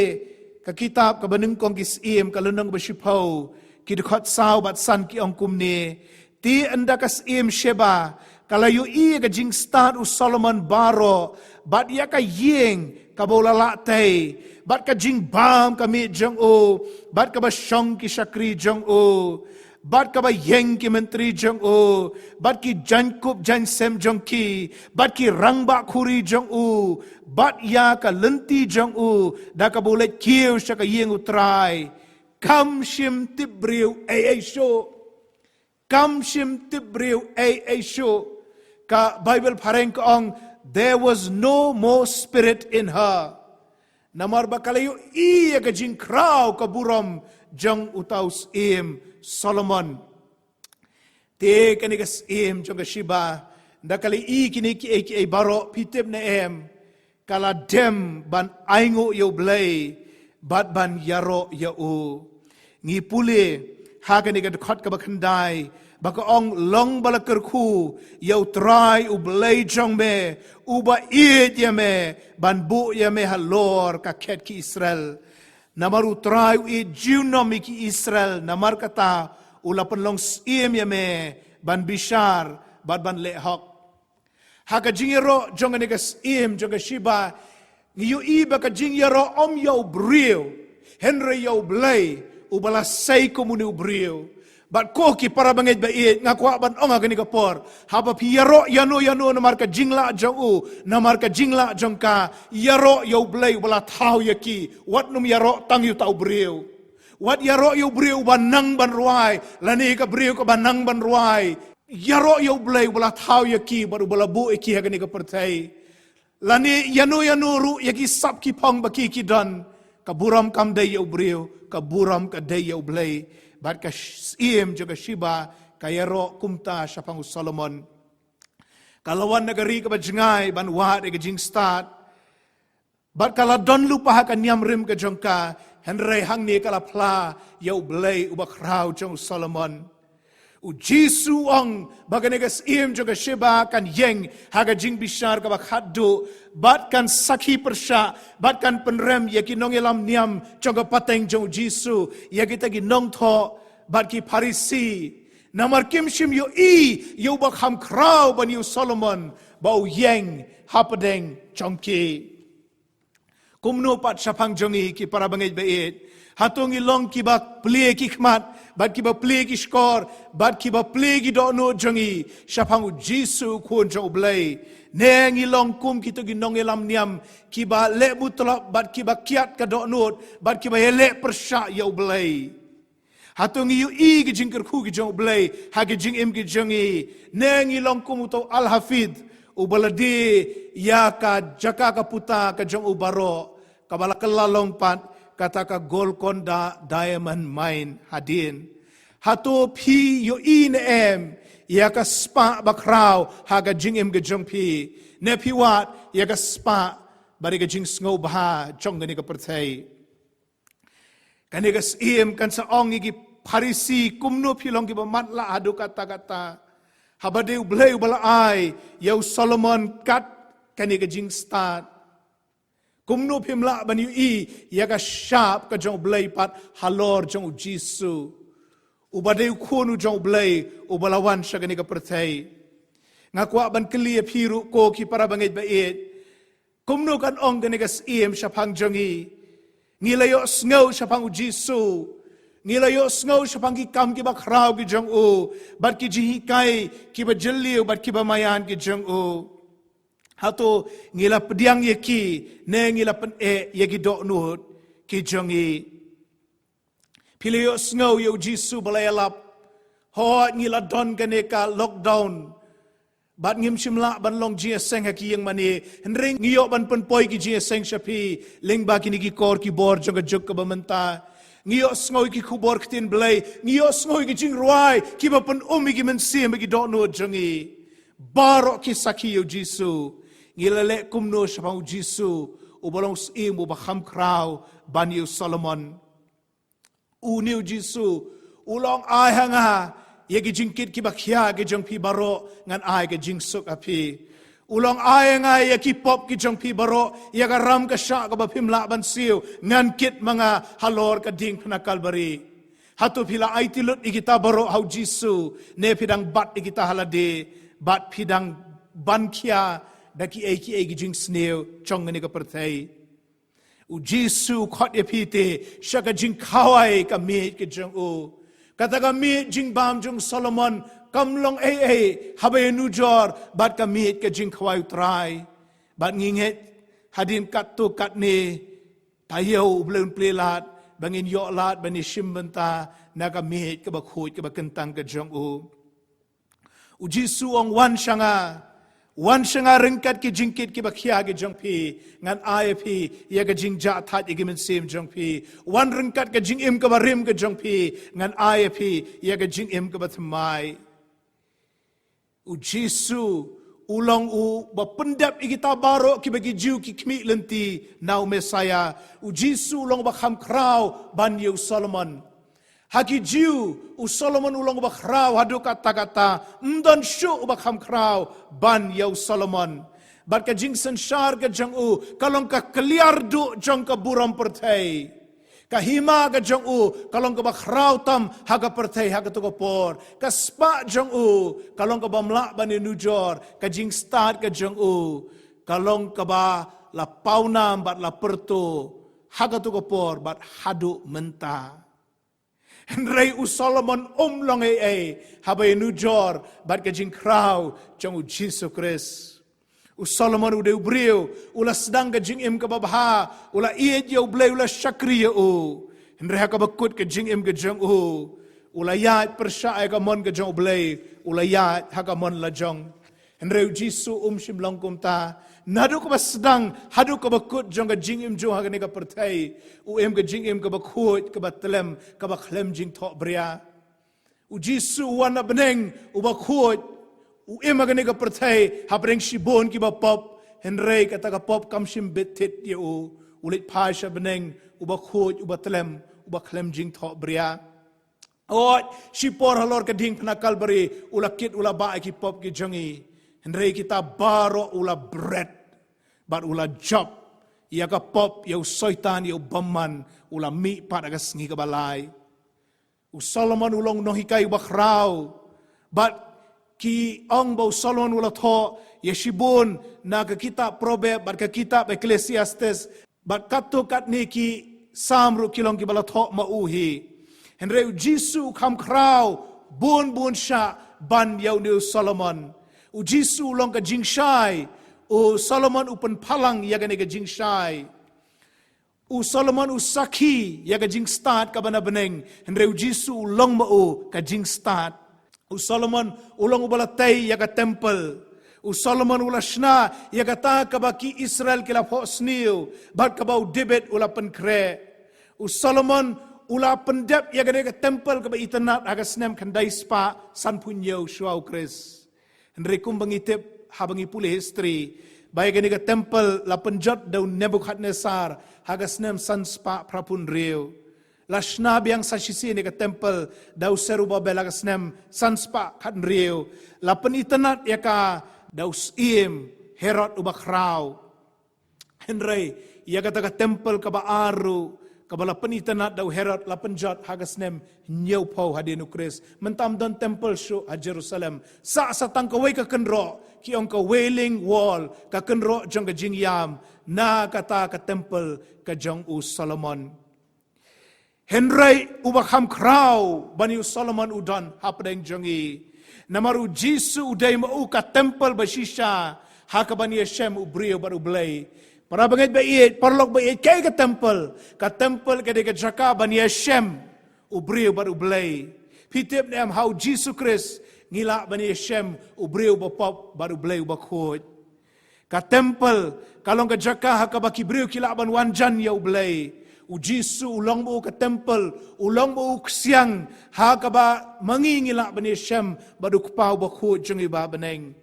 ka kitab Kaba Nyngkong ki Syiem, ka lynnong ba shiphew, ki dkhot saw bad san, ki ong kumne: Te ynda ka syiem Sheba ka la ïohi ïa ka jingstad u Solomon baroh, bad ïa ka ïing kaba u la lah tei, bad ka jingbam ka miet jong u, bad kaba shong ki shakri jong u, bad kaba ïeng ki myntri jong u, bad ki jaiñkup jaiñsem jong ki, bad ki rangbah khuri jong u, bad ïa ka lynti jong u, da kaba u leit kiew sha ka ïing U Trai, kam shym tip briew ei ei shuh. Kam shym tip briew ei ei shuh. Ka Baibl phareng ka ong, "There was no more spirit in her." Namar ba ka la ïohi ïa ka jingkhraw ka burom jong uta u syiem Solomon. Te kane ka syiem jong ka Sheba, ynda ka la ïohi kine kiei kiei baroh, phi tip ne em, ka la dem ban ainguh ïa u Blei bad ban ïaroh ïa u. Ngi pule ha kane ka dkhot kaba khyndai, ba ka ong, "Long ba la kyrkhu ïa U Trai U Blei jong me, uba ïeit ïa me, ban buh ïa me halor ka khet ki Israel." Namar U Trai u ïeit junom ïa ki Israel, namar kata u la pynlong syiem ïa me ban bishar bad ban leh hok. Ha ka jingïaroh jong kane ka syiem jong ka Sheba, ngi ïohi ba ka jingïaroh ym ïa u briew, hynrei ïa u Blei, uba la sei kum une u briew. Bad ko ki para bangeit ba ïeit, nga kwah ban ong ha kane ka por, haba phi ïaroh ïano ïano namar ka jinglah jong u, namar ka jinglah jong ka, ïaroh ïa u Blei uba la thaw ïa ki. Wat nym ïaroh tang ïa uta u briew. Wat ïaroh ïa u briew uba nang ban rwai, lane ka briew kaba nang ban rwai. Ïaroh ïa u Blei uba la thaw ïa ki bad uba la buh ïa ki ha kane ka pyrthei. Lane ïano ïano ruh ïa ki sap ki phong ba ki ki don, ka burom kam dei ïa u briew, ka burom ka dei ïa u Blei. Bad ka syiem jong ka Sheba ka ïaroh kumta shaphang u Solomon. Ka la wan na ka ri kaba jngai ban wad ïa ka jingstad. Bad ka la don lypa ha ka niam rim ka jong ka, hynrei hangne ka la phla ïa u Blei uba khraw jong u Solomon. U Jisu u ong ba kane ka syiem jong ka Sheba kan ïeng ha ka jingbishar kaba khatduh, bad kan sakhi pyrshah, bad kan pynrem ïa ki nongïalam niam jong ka pateng jong u Jisu, ïa kita ki nongthoh bad ki Pharisi. Namar kim shym ïohi ïa uba kham khraw ban ïa u Solomon ba u ïeng hapdeng jong ki. Kumno pat shaphang jong ngi ki para bangeit ba ïeit? Hato ngi long kiba plie ki khmat, bad kiba plie ki shkor, bad kiba plie ki dohnud jong ngi shaphang u Jisu u Khun jong u Blei? Ne ngi long kum kito ki nongïalam niam kiba leh mutlop, bad kiba kiad ka dohnud, bad kiba ïaleh pyrshah ïa u Blei? Hato ngi ïohi ki jingkyrkhu ki jong u Blei ha ki jingim ki jong ngi? Ne ngi long kum uto u Al-Hafid, Uba la die ïa ka jaka ka puta ka jong u baroh, kaba la kylla long pat kata ka Golconda Diamond Mine hadien. Hato phi ïohi ne em ïa ka spah bakhraw ha ka jingim ka jong phi, ne phi wad ïa ka spah bad ïa ka jingsngewbha jong kane ka pyrthei? Kane ka Syiem kan sa ong ïa ki Pharisi, kumno phi long kiba matlah haduh katta katta, haba dei U Blei uba la ai ïa u Solomon kat kane ka jingstad? Kumno phim lah ban ïohi ïa ka shap ka jong U Blei pat halor jong U Jisu, uba dei u Khun u jong U Blei, uba la wan sha kane ka pyrthei? Nga kwah ban kylli ïa phi ruh, ko ki para bangeit ba ïeit, kumno kan ong kane ka Syiem shaphang jong ngi? Ngi la ïohsngew shaphang U Jisu, ngi la ïohsngew shaphang ki kam kiba khraw ki jong u, bad ki jinghikai kiba jylliew bad kiba maïan ki jong u. Hato ngi la pdiang ïa ki, ne ngi la pyneh ïa ki dohnud ki jong ngi? Phi la ïohsngew ïa U Jisu ba la ïalap, hooid ngi la don kane ka lockdown, bad ngim shym lah ban long jingïaseng ha ki ïing mane, hynrei ngi ïoh ban pynpoi ki jingïaseng sha phi lyngba kine ki kor ki bor jong ka juk kaba mynta. Ngi ïohsngew ïa ki khubor ktien Blei, ngi ïohsngew ïa ki jingrwai kiba pynum ïa ki mynsiem bad ki dohnud jong ngi. Baroh ki sakhi ïa U Jisu. Ngi la leh kumno shaphang U Jisu, uba long Syiem uba kham khraw ban ïa u Solomon? Une U Jisu u la ong, ai ha nga ïa ki jingkit kiba khia ki jong phi baroh, ngan ai ka jingsuk ha phi. U la ong, ai ha nga ïa ki pop ki jong phi baroh, ïa ka ram ka shah kaba phim lah ban siew, ngan kit ma nga halor ka diengphna Kalbari. Hato phi la aiti lut ïa kita baroh ha U Jisu, ne phi dang bat ïa kita ha lade, bad phi dang ban khia da kiei kiei ki jingsniew jong kane ka pyrthei? U Jisu u khot ïa phi te sha ka jingkhawai ka miej ka jong u. Kata ka miej jingbam jong u Solomon kam long ei ei haba ïanujor bad ka miej ka jingkhawai U Trai. Bad ngi ngeit hadien katto katne, taïew U Blei un plie lad ba ngin ïoh lad ban ïashim bynta na ka miej kaba khuid kaba kyntang ka jong u. U Jisu u ong, wan sha nga, wan sha nga ryngkat ki jingkit kiba khia ki jong phi, ngan ai ïa phi ïa ka jingjahthait ïa ki mynsiem jong phi. Wan ryngkat ka jingim kaba rim ka jong phi, ngan ai ïa phi ïa ka jingim kaba thymmai. U Jisu u long uba pyndep ïa kita baroh kiba ki Jiw ki khmih lynti na u Messaïah. U Jisu u long uba kham khraw ban ïa u Solomon. Ha ki Jiw, u Solomon u long uba khraw haduh katta katta, ym don shuh uba kham khraw ban ïa u Solomon. Bad ka jingsynshar ka jong u ka long ka kliar duh jong ka burom pyrthei. Ka hima ka jong u ka long kaba khraw tam ha ka pyrthei ha kato ka por. Ka spah jong u ka long kaba ym lah ban ïanujor, ka jingstad ka jong u ka long kaba la pawnam bad la pyrto ha kato ka por bad haduh mynta. Hynrei u Solomon um long ei ei haba ïanujor bad ka jingkhraw jong u Jisu Khrist. U Solomon u dei u briew u la sdang ka jingim kaba bha, u la ïeit ïa u Blei, u la shakri ïa u. Hynrei ha kaba kut ka jingim ka jong u, u la ïaid pyrshah ïa ka mon ka jong u Blei, u la ïaid ha ka mon lajong. Hynrei u Jisu um shym long kumta. Naduh kaba sdang haduh kaba kut jong ka jingim jong u ha kane ka pyrthei, u im ka jingim kaba khuid, kaba tlem, kaba khlem jingthohbria. U Jisu u wan na bneng uba khuid, u im ha kane ka pyrthei hapdeng shibun kiba pop, hynrei kata ka pop kam shym bit thied ïa u. U leit phai sha bneng uba khuid, uba tlem, uba khlem jingthohbria. Hooid, shipor halor ka diengphna Kalbari u la kit, u la bah ïa ki pop ki jong ngi. Hynrei kita baroh u la bret bad u la jop ïa ka pop, ïa u Soitan, ïa u bymman, u la mih pat ha ka sngi kaba lai. U Solomon u long nonghikai uba khraw. Bad ki ong ba u Solomon u la thoh ïa shibun na ka kitab Proverb bad ka kitab Ecclesiastes, bad katto katne ki Salm ruh ki long kiba la thoh ma u hi. Hynrei u Jisu u kham khraw bun bun shah ban ïa une u Solomon. U Jisu u long ka jingshai, u Solomon u pynphalang ïa kane ka jingshai. U Solomon u sakhi ïa ka jingstad kaba na bneng, hynrei u Jisu u long ma u ka jingstad. U Solomon u long uba la tei ïa ka temple. U Solomon u la shna ïa kata kaba ki Israel ki la phohsniew bad kaba u David u la pynkhreh. U Solomon u la pyndep ïa kane ka temple kaba itynnad ha ka snem khyndai spah sanphew hynñiew shuwa u Khrist. Hynrei kumba ngi tip haba ngi pule history, ba ïa kane ka temple la pynjot da u Nebuchadnezzar ha ka snem san spah phraphew hynriew. La shna biang sa shisien ïa ka temple da u Zerubbabel ha ka snem san spah khathynriew. La pynitynnad ïa ka da u syiem Herod uba khraw. Hynrei ïa kata ka temple kaba ar ruh, kaba la pynitynnad da u Herod, la pynjot ha ka snem hynñiewphew hadien u Khrist. Mynta ym don temple shuh ha Jerusalem. Sah sa tang kawei ka kynroh, ki ong ka Wailing Wall, ka kynroh jong ka jingïam, na kata ka temple ka jong u Solomon. Hynrei uba kham khraw ban ïa u Solomon u don hapdeng jong ngi. Namar u Jisu u dei ma u ka temple ba shisha ha kaban ïashem u briew bad u Blei. Para bangeit ba ïeit, paralok ba ïeit, kaei ka temple? Ka temple ka dei ka jaka ban ïashem u briew bad u Blei. Phi tip ne em, ha u Jisu Khrist ngi lah ban ïashem u briew ba pop bad u Blei uba khuid. Ka temple ka long ka jaka ha kaba ki briew ki lah ban wan jan ïa u Blei. U Jisu u long ba u ka temple, u long ba u ksiang ha kaba ma ngi ngi lah ban ïashem bad u Kpa uba khuid jong ngi ba ha bneng.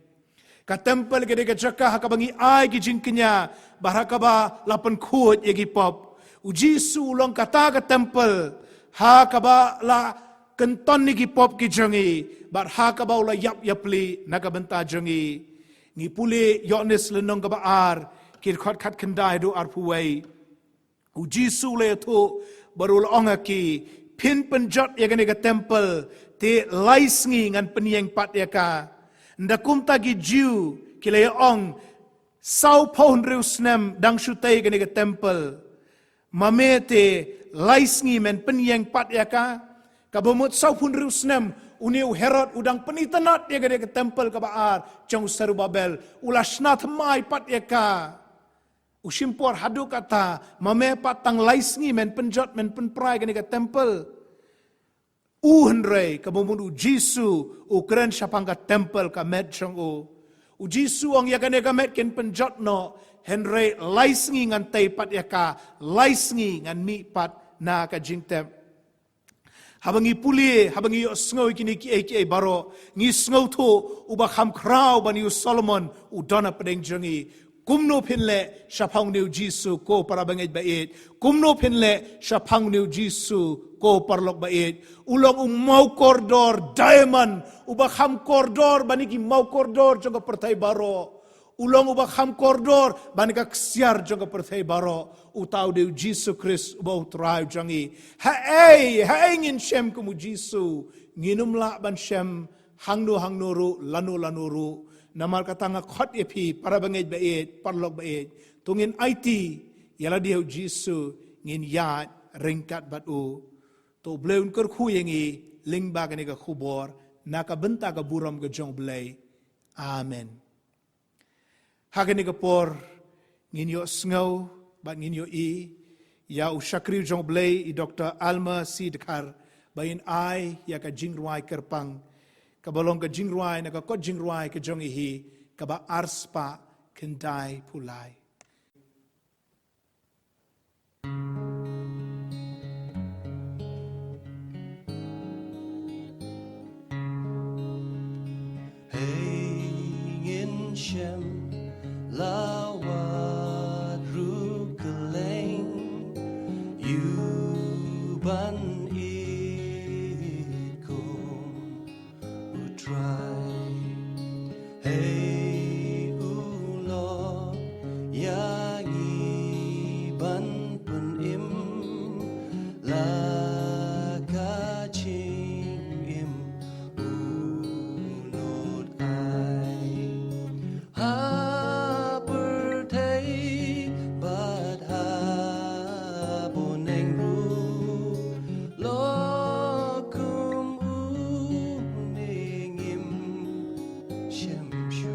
Ka temple ka dei ka jaka ha kaba ngi ai ki jingkñia bad ha kaba la pynkhuid ïa ki pop. U Jisu u long kata ka temple ha kaba la kynton ïa ki pop ki jong ngi bad ha kaba u la ïap ïapli na ka bynta jong ngi. Ngi pule Ïoannis lynnong kaba ar, ki dkhot khatkhyndai haduh arphew wei. U Jisu u la ïathuh bad u la ong ha ki, phin pynjot ïa kane ka temple, te lai sngi ngan pynïeng pat ïa ka. Ynda kumta ki Jiw ki la ïa ong, sawphew hynriew snem dang shu tei kane ka temple, ma me te lai sngi men pynïeng pat ïa ka? Kaba mut sawphew hynriew snem une u Herod u dang pynitynnad ïa kane ka temple kaba ar jong u Zerubbabel, u la shna thymmai pat ïa ka. U shim por haduh katta, ma me pat tang lai sngi men pynjot, men pynpra ïa kane ka temple? U hynrei kaba mut u Jisu u kren shaphang ka temple, ka met jong u. U Jisu u ong, ïa kane ka met kin pynjot noh, hynrei lai sngi ngan tei pat ïa ka, lai sngi ngan mih pat na ka jingtep. Haba ngi pule, haba ngi ïohsngew ïa kine kiei kiei baroh, ngi sngewthuh uba kham khraw ban ïa u Solomon u don hapdeng jong ngi. Kumno phin leh shaphang une u Jisu, ko para bangeit ba ïeit? Kumno phin leh shaphang une u Jisu, ko paralok ba ïeit? U long u mawkordor diamond uba kham kordor ban ïa ki mawkordor jong ka pyrthei baroh. U long uba kham kordor ban ïa ka ksiar jong ka pyrthei baroh. Uta u dei u Jisu Khrist uba u Trai jong ngi. Haei, haei ngin shem kum u Jisu? Ngin ym lah ban shem hangno hangno ruh, lano lano ruh. Namar kata nga khot ïa phi, para bangeit ba ïeit, paralok ba ïeit, to ngin aiti ïa lade ha u Jisu, ngin ïaid ryngkat bad u. To u Blei un kyrkhu ïa ngi lyngba kane ka khubor, na ka bynta ka burom ka jong u Blei. Amen. Ha kane ka por ngin ïohsngew bad ngin ïohi ïa u shakri jong u Blei, i Doktor Alma C Dkhar, ba in ai ïa ka jingrwai kyrpang, kaba long ka jingrwai na ka kot jingrwai ka jong i hi, kaba arspah khyndaiphew lai. Hei ngin shem la wad ruh kylleng, ïa u ban ïeit kum u Trai. Hei u lok ïa ngi ban pynim la ka jingim u nud ai. Ha pyrthei bad ha bneng ruh, lok kum une ngim shem shuh.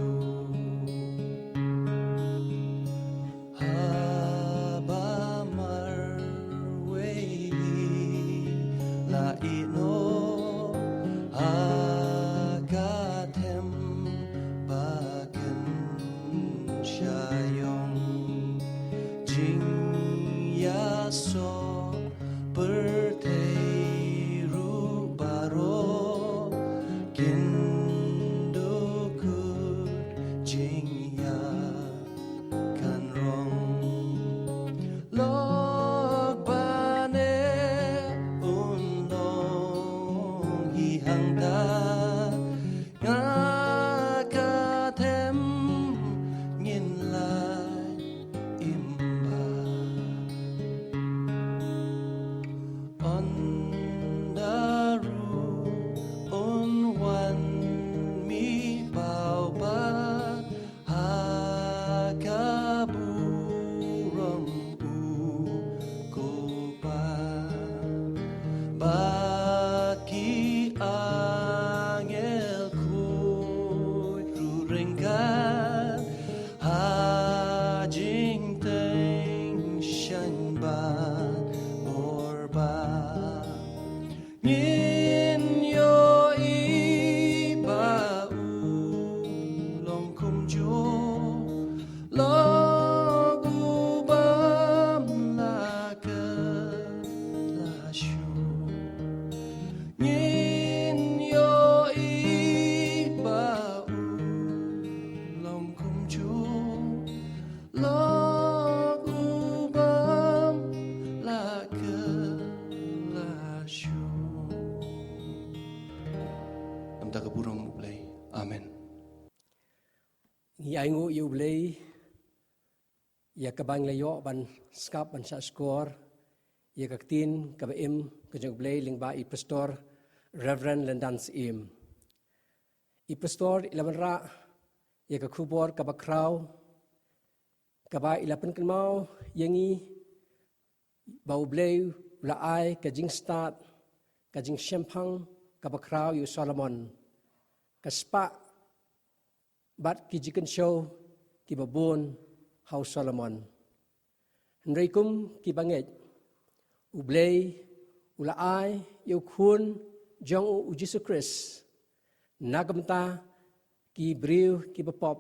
Ngi ainguh ïa U Blei ïa kaba ngi la ïoh ban sngap ban shah shkor ïa ka ktien kaba im ka jong U Blei lyngba i Pastor Reverend Lyndan Syiem. I Pastor i la wanrah ïa ka khubor kaba khraw kaba i la pynkynmaw ïa ngi ba U Blei u la ai ka jingstad, ka jingshemphang kaba khraw ïa u Solomon, ka spah bad ki jingkynshew kiba bun ha u Solomon. Hynrei kum ki bangeit, U Blei u la ai ïa u Khun jong u, U Jisu Khrist, na ka bynta ki briew kiba pop,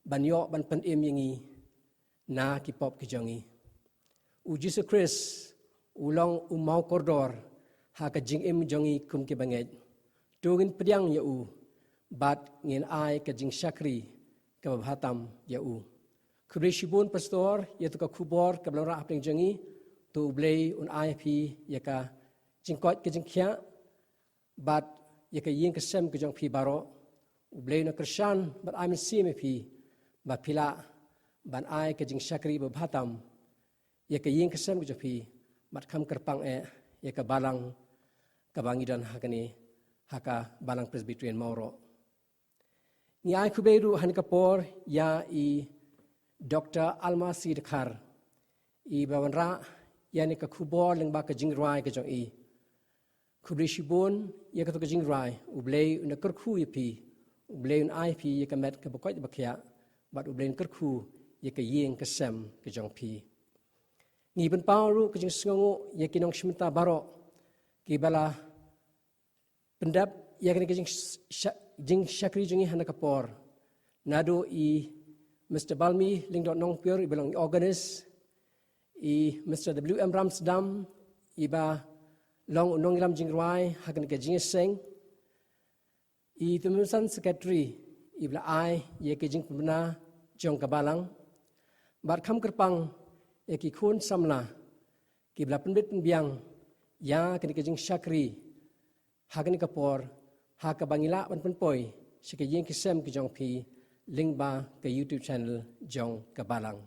ban ïoh ban pynim ïa ngi na ki pop ki jong ngi. U Jisu Khrist u long u mawkordor ha ka jingim jong ngi kum ki bangeit. To ngin pdiang ïa u bad ngin ai ka jingshakri kaba bha tam ïa u. Khublei shibun Pastor ïa tu ka khubor kaba la wanrah hapdeng jong ngi. To U Blei un ai phi ïa ka jingkoit ka jingkhiah bad ïa ka ïing ka sem ka jong phi baroh. U Blei un kyrshan bad ai mynsiem ïa phi ba phi lah ban ai ka jingshakri ba bha tam ïa ka ïing ka sem ka jong phi, bad kham kyrpang eh ïa ka balang kaba ngi don ha kane, ha ka Balang Presbyterian Mawroh. Ngi ai khublei ruh ha kane ka por ïa i Doctor Alma C Dkhar, iba wanrah ïa kane ka khubor lyngba ka jingrwai ka jong i. Khublei shibun ïa kato ka jingrwai. U Blei un kyrkhu ïa phi, U Blei un ai phi ïa ka met kaba koit ba khiah, bad U Blei un kyrkhu ïa ka ïing ka sem ka jong phi. Ngi pynpaw ruh ka jingsngewnguh ïa ki nongshim bynta baroh kiba la pyndep ïa kane ka jing sha-, jingshakri jong ngi ha kane ka por. Naduh i Mister Balmi Lyngdoh Nongpyiur, iba long i organist, i Mister W M Ramsdam, iba long u nongïalam jingrwai ha kane ka jingïaseng, i Tymmen Secretary, iba la ai ïa ka jingpynbna jong ka balang, bad kham kyrpang ïa ki khun samla kiba la pynbit pynbiang ïa kane ka jingshakri ha kane ka por, ha kaba ngi lah ban pynpoi sha ka ïing ka sem ka jong phi lyngba ka YouTube channel jong ka balang.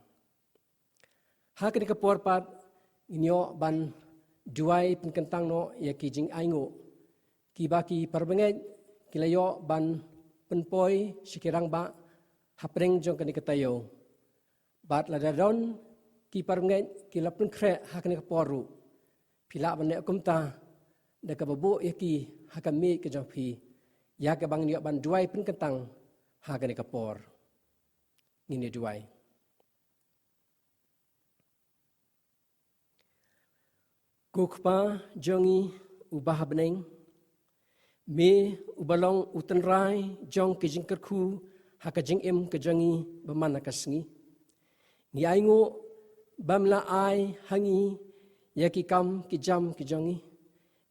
Ha kane ka por pat ngin ïoh ban duwai pynkyntang noh ïa ki jingainguh kiba ki parabangeit ki la ïoh ban pynpoi sha ki rangbah hapdeng jong kane ka taïew. Bad lada don ki parabangeit ki la pynkhreh ha kane ka por ruh, phi lah ban leh kumta da kaba buh ïa ki ha ka miej ka jong phi, ïa kaba ngin ïoh ban duwai pynkyntang ha kane ka por. Ngin ïa duwai. Ko Kpa jong ngi uba ha bneng, me uba long u tynrai jong ki jingkyrkhu ha ka jingim ka jong ngi ba man la ka sngi. Ngi ainguh ba me la ai ha ngi ïa ki kam ki jam ki jong ngi.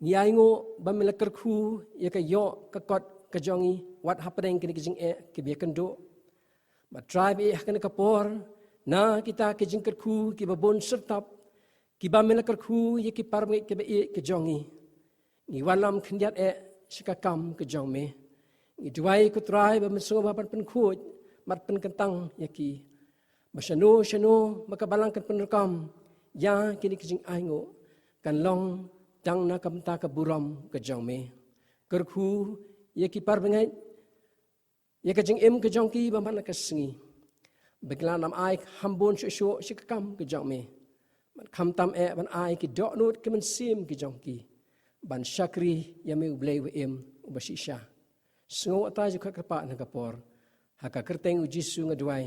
Ngi ainguh ba me la kyrkhu ïa ka ïoh ka kot ka jong ngi wat hapdeng kine ki jingeh kiba ïakynduh. Bad Trai ba ïeit, ha kane ka por, na kita ki jingkyrkhu kiba bun syrtap kiba me la kyrkhu ïa ki parabangeit kiba ïeit ki jong ngi, ngi wanlam khyndiat eh sha ka kam ka jong me. Ngi duwai ko Trai ba men sngewbha ban pynkhuid bad pynkyntang ïa ki, ba shano shano ba ka balang kan pyndonkam ïa kine ki jingainguh, kan long tang na ka bynta ka burom ka jong me. Kyrkhu ïa ki parabangeit ïa ka jingim ka jong ki ba man la ka sngi, ba ki lah ban ai kham bun shuh shuh sha ka kam ka jong me, bad khamtam eh ban ai ki dohnud ki mynsiem ki jong ki ban shakri ïa me U Blei uba im, uba shisha. Sngewbha ïa ka kyrpad ha kane ka por. Ha ka kyrteng U Jisu nga duwai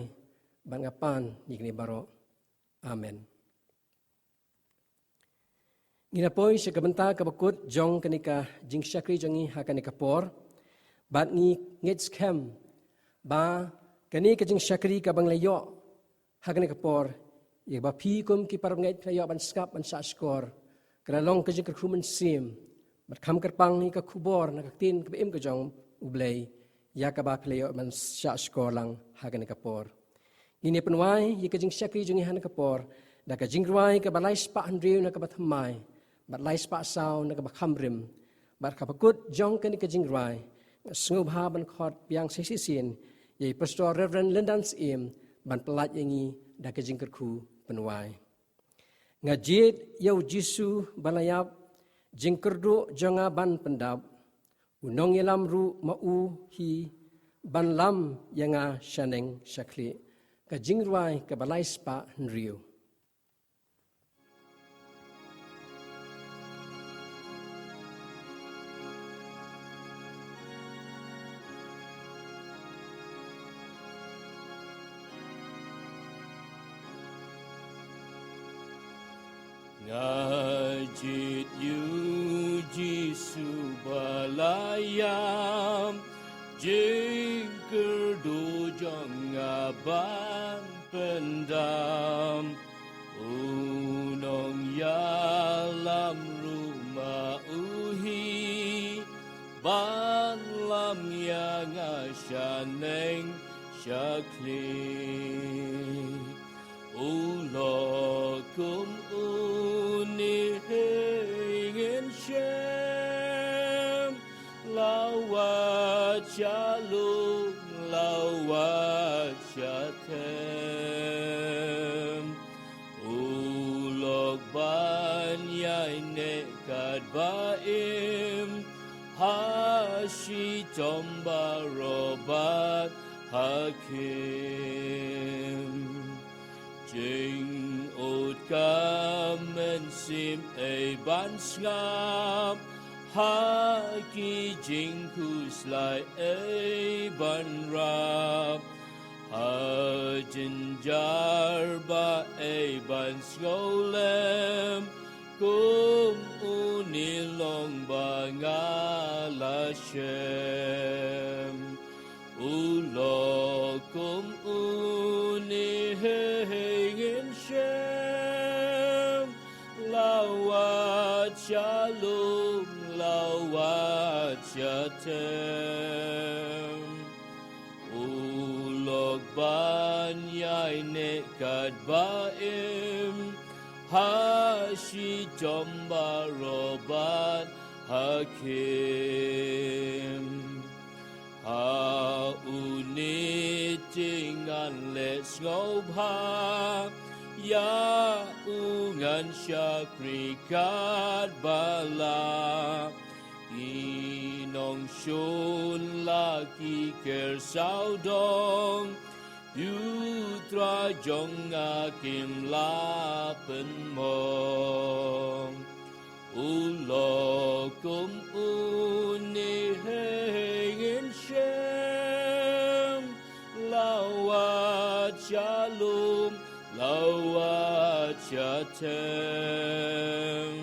bad nga pan ïa kine baroh. Amen. Ngi la poi sha ka bynta kaba kut jong kane ka jingshakri jong ngi ha kane ka por. Bad ngi ngeit skhem ba kane ka jingshakri kaba ngi la ïoh ha kane ka por, ïa kaba phi kum ki parabangeit phi la ïoh ban sngap ban shah shkor, ka la long ka jingkyrkhu mynsiem bad kham kyrpang ïa ka khubor na ka ktien kaba im ka jong U Blei, ïa kaba phi la ïoh ban shah shkor lang ha kane ka por. Ngin ïa pynwai ïa ka jingshakri jong ngi ha kane ka por da ka jingrwai kaba lai spah hynriew na kaba thymmai bad lai spah saw na kaba kham rim. Bad kaba kut jong kane ka jingrwai, nga sngewbha ban khot biang sa shisien ïa i Pastor Reverend Lyndan Syiem ban pyllait ïa ngi da ka jingkyrkhu pynwai. Nga jied ïa u Jisu ba la ïap, jingkyrduh jong nga ban pyndap. U nongïalam ruh ma u hi ban lam ïa nga shaneng shakhlieh. Ka jingrwai kaba lai spah hynriew. Nga jied ïa u Jisu ba la ïap, jingkyrduh jong nga ban pyndap. U nongïalam ruh ma u hi ban lam ïa nga shaneng shakhlieh. U lok kum une hi ngin shem, la wat sha lum, la wat sha them. U lok ban ïaineh katba im ha shitom baroh bad ha khim. Jingud ka mynsiem ei ban sngap ha ki jingkhuslai ei ban rap, ha jynjar ba ei ban sngewlem, kum une long ba nga la shem. U lok kum une hi ngin shem, la wat sha lum, la wat sha them. U lok ban ïaineh katba im ha shitom baroh bad ha khim. Ha une te ngan leh sngewbha ïa u, ngan shakri katba lah. Ki nongshun la ki ker sawdong, ïa u Trai jong nga kim lah pynmong. U lok kum une hi ngin shem, la wat sha lum, la wat sha them.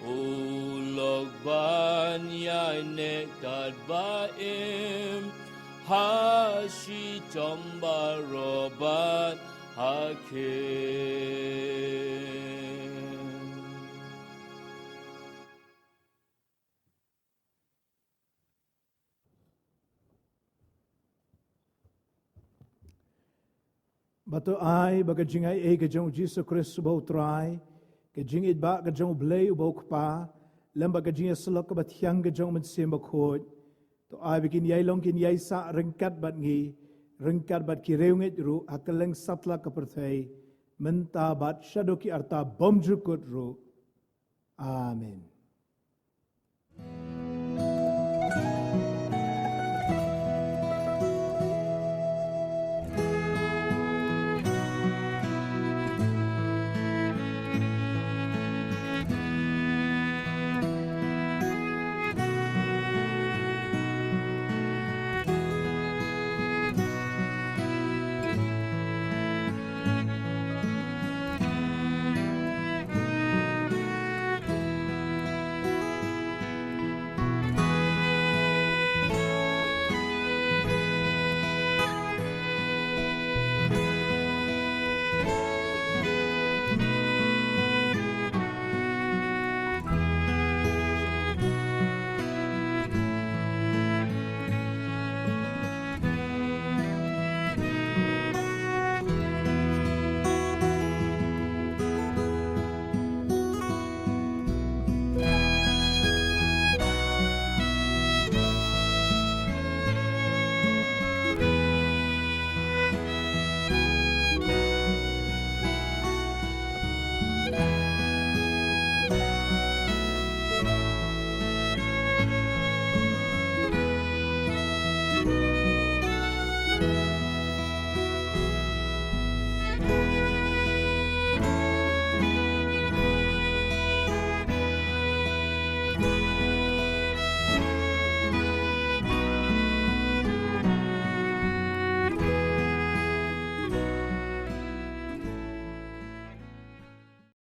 U lok ban ïaineh katba im ha shitom baroh bad ha khim. Bad to ai ba ka jingaiei ka jong u Jisu Khrist uba u Trai, ka jingïeit ba ka jong u Blei uba u Kpa, lem bad ka jingïasyllok kaba thiang ka jong u Mynsiem Bakhuid, to ai ba kin ïai long kin ïai sah ryngkat bad ngi, ryngkat bad ki riewngeit ruh ha kylleng satlak ka pyrthei, mynta bad shaduh ki arta bymjukut ruh. Amen.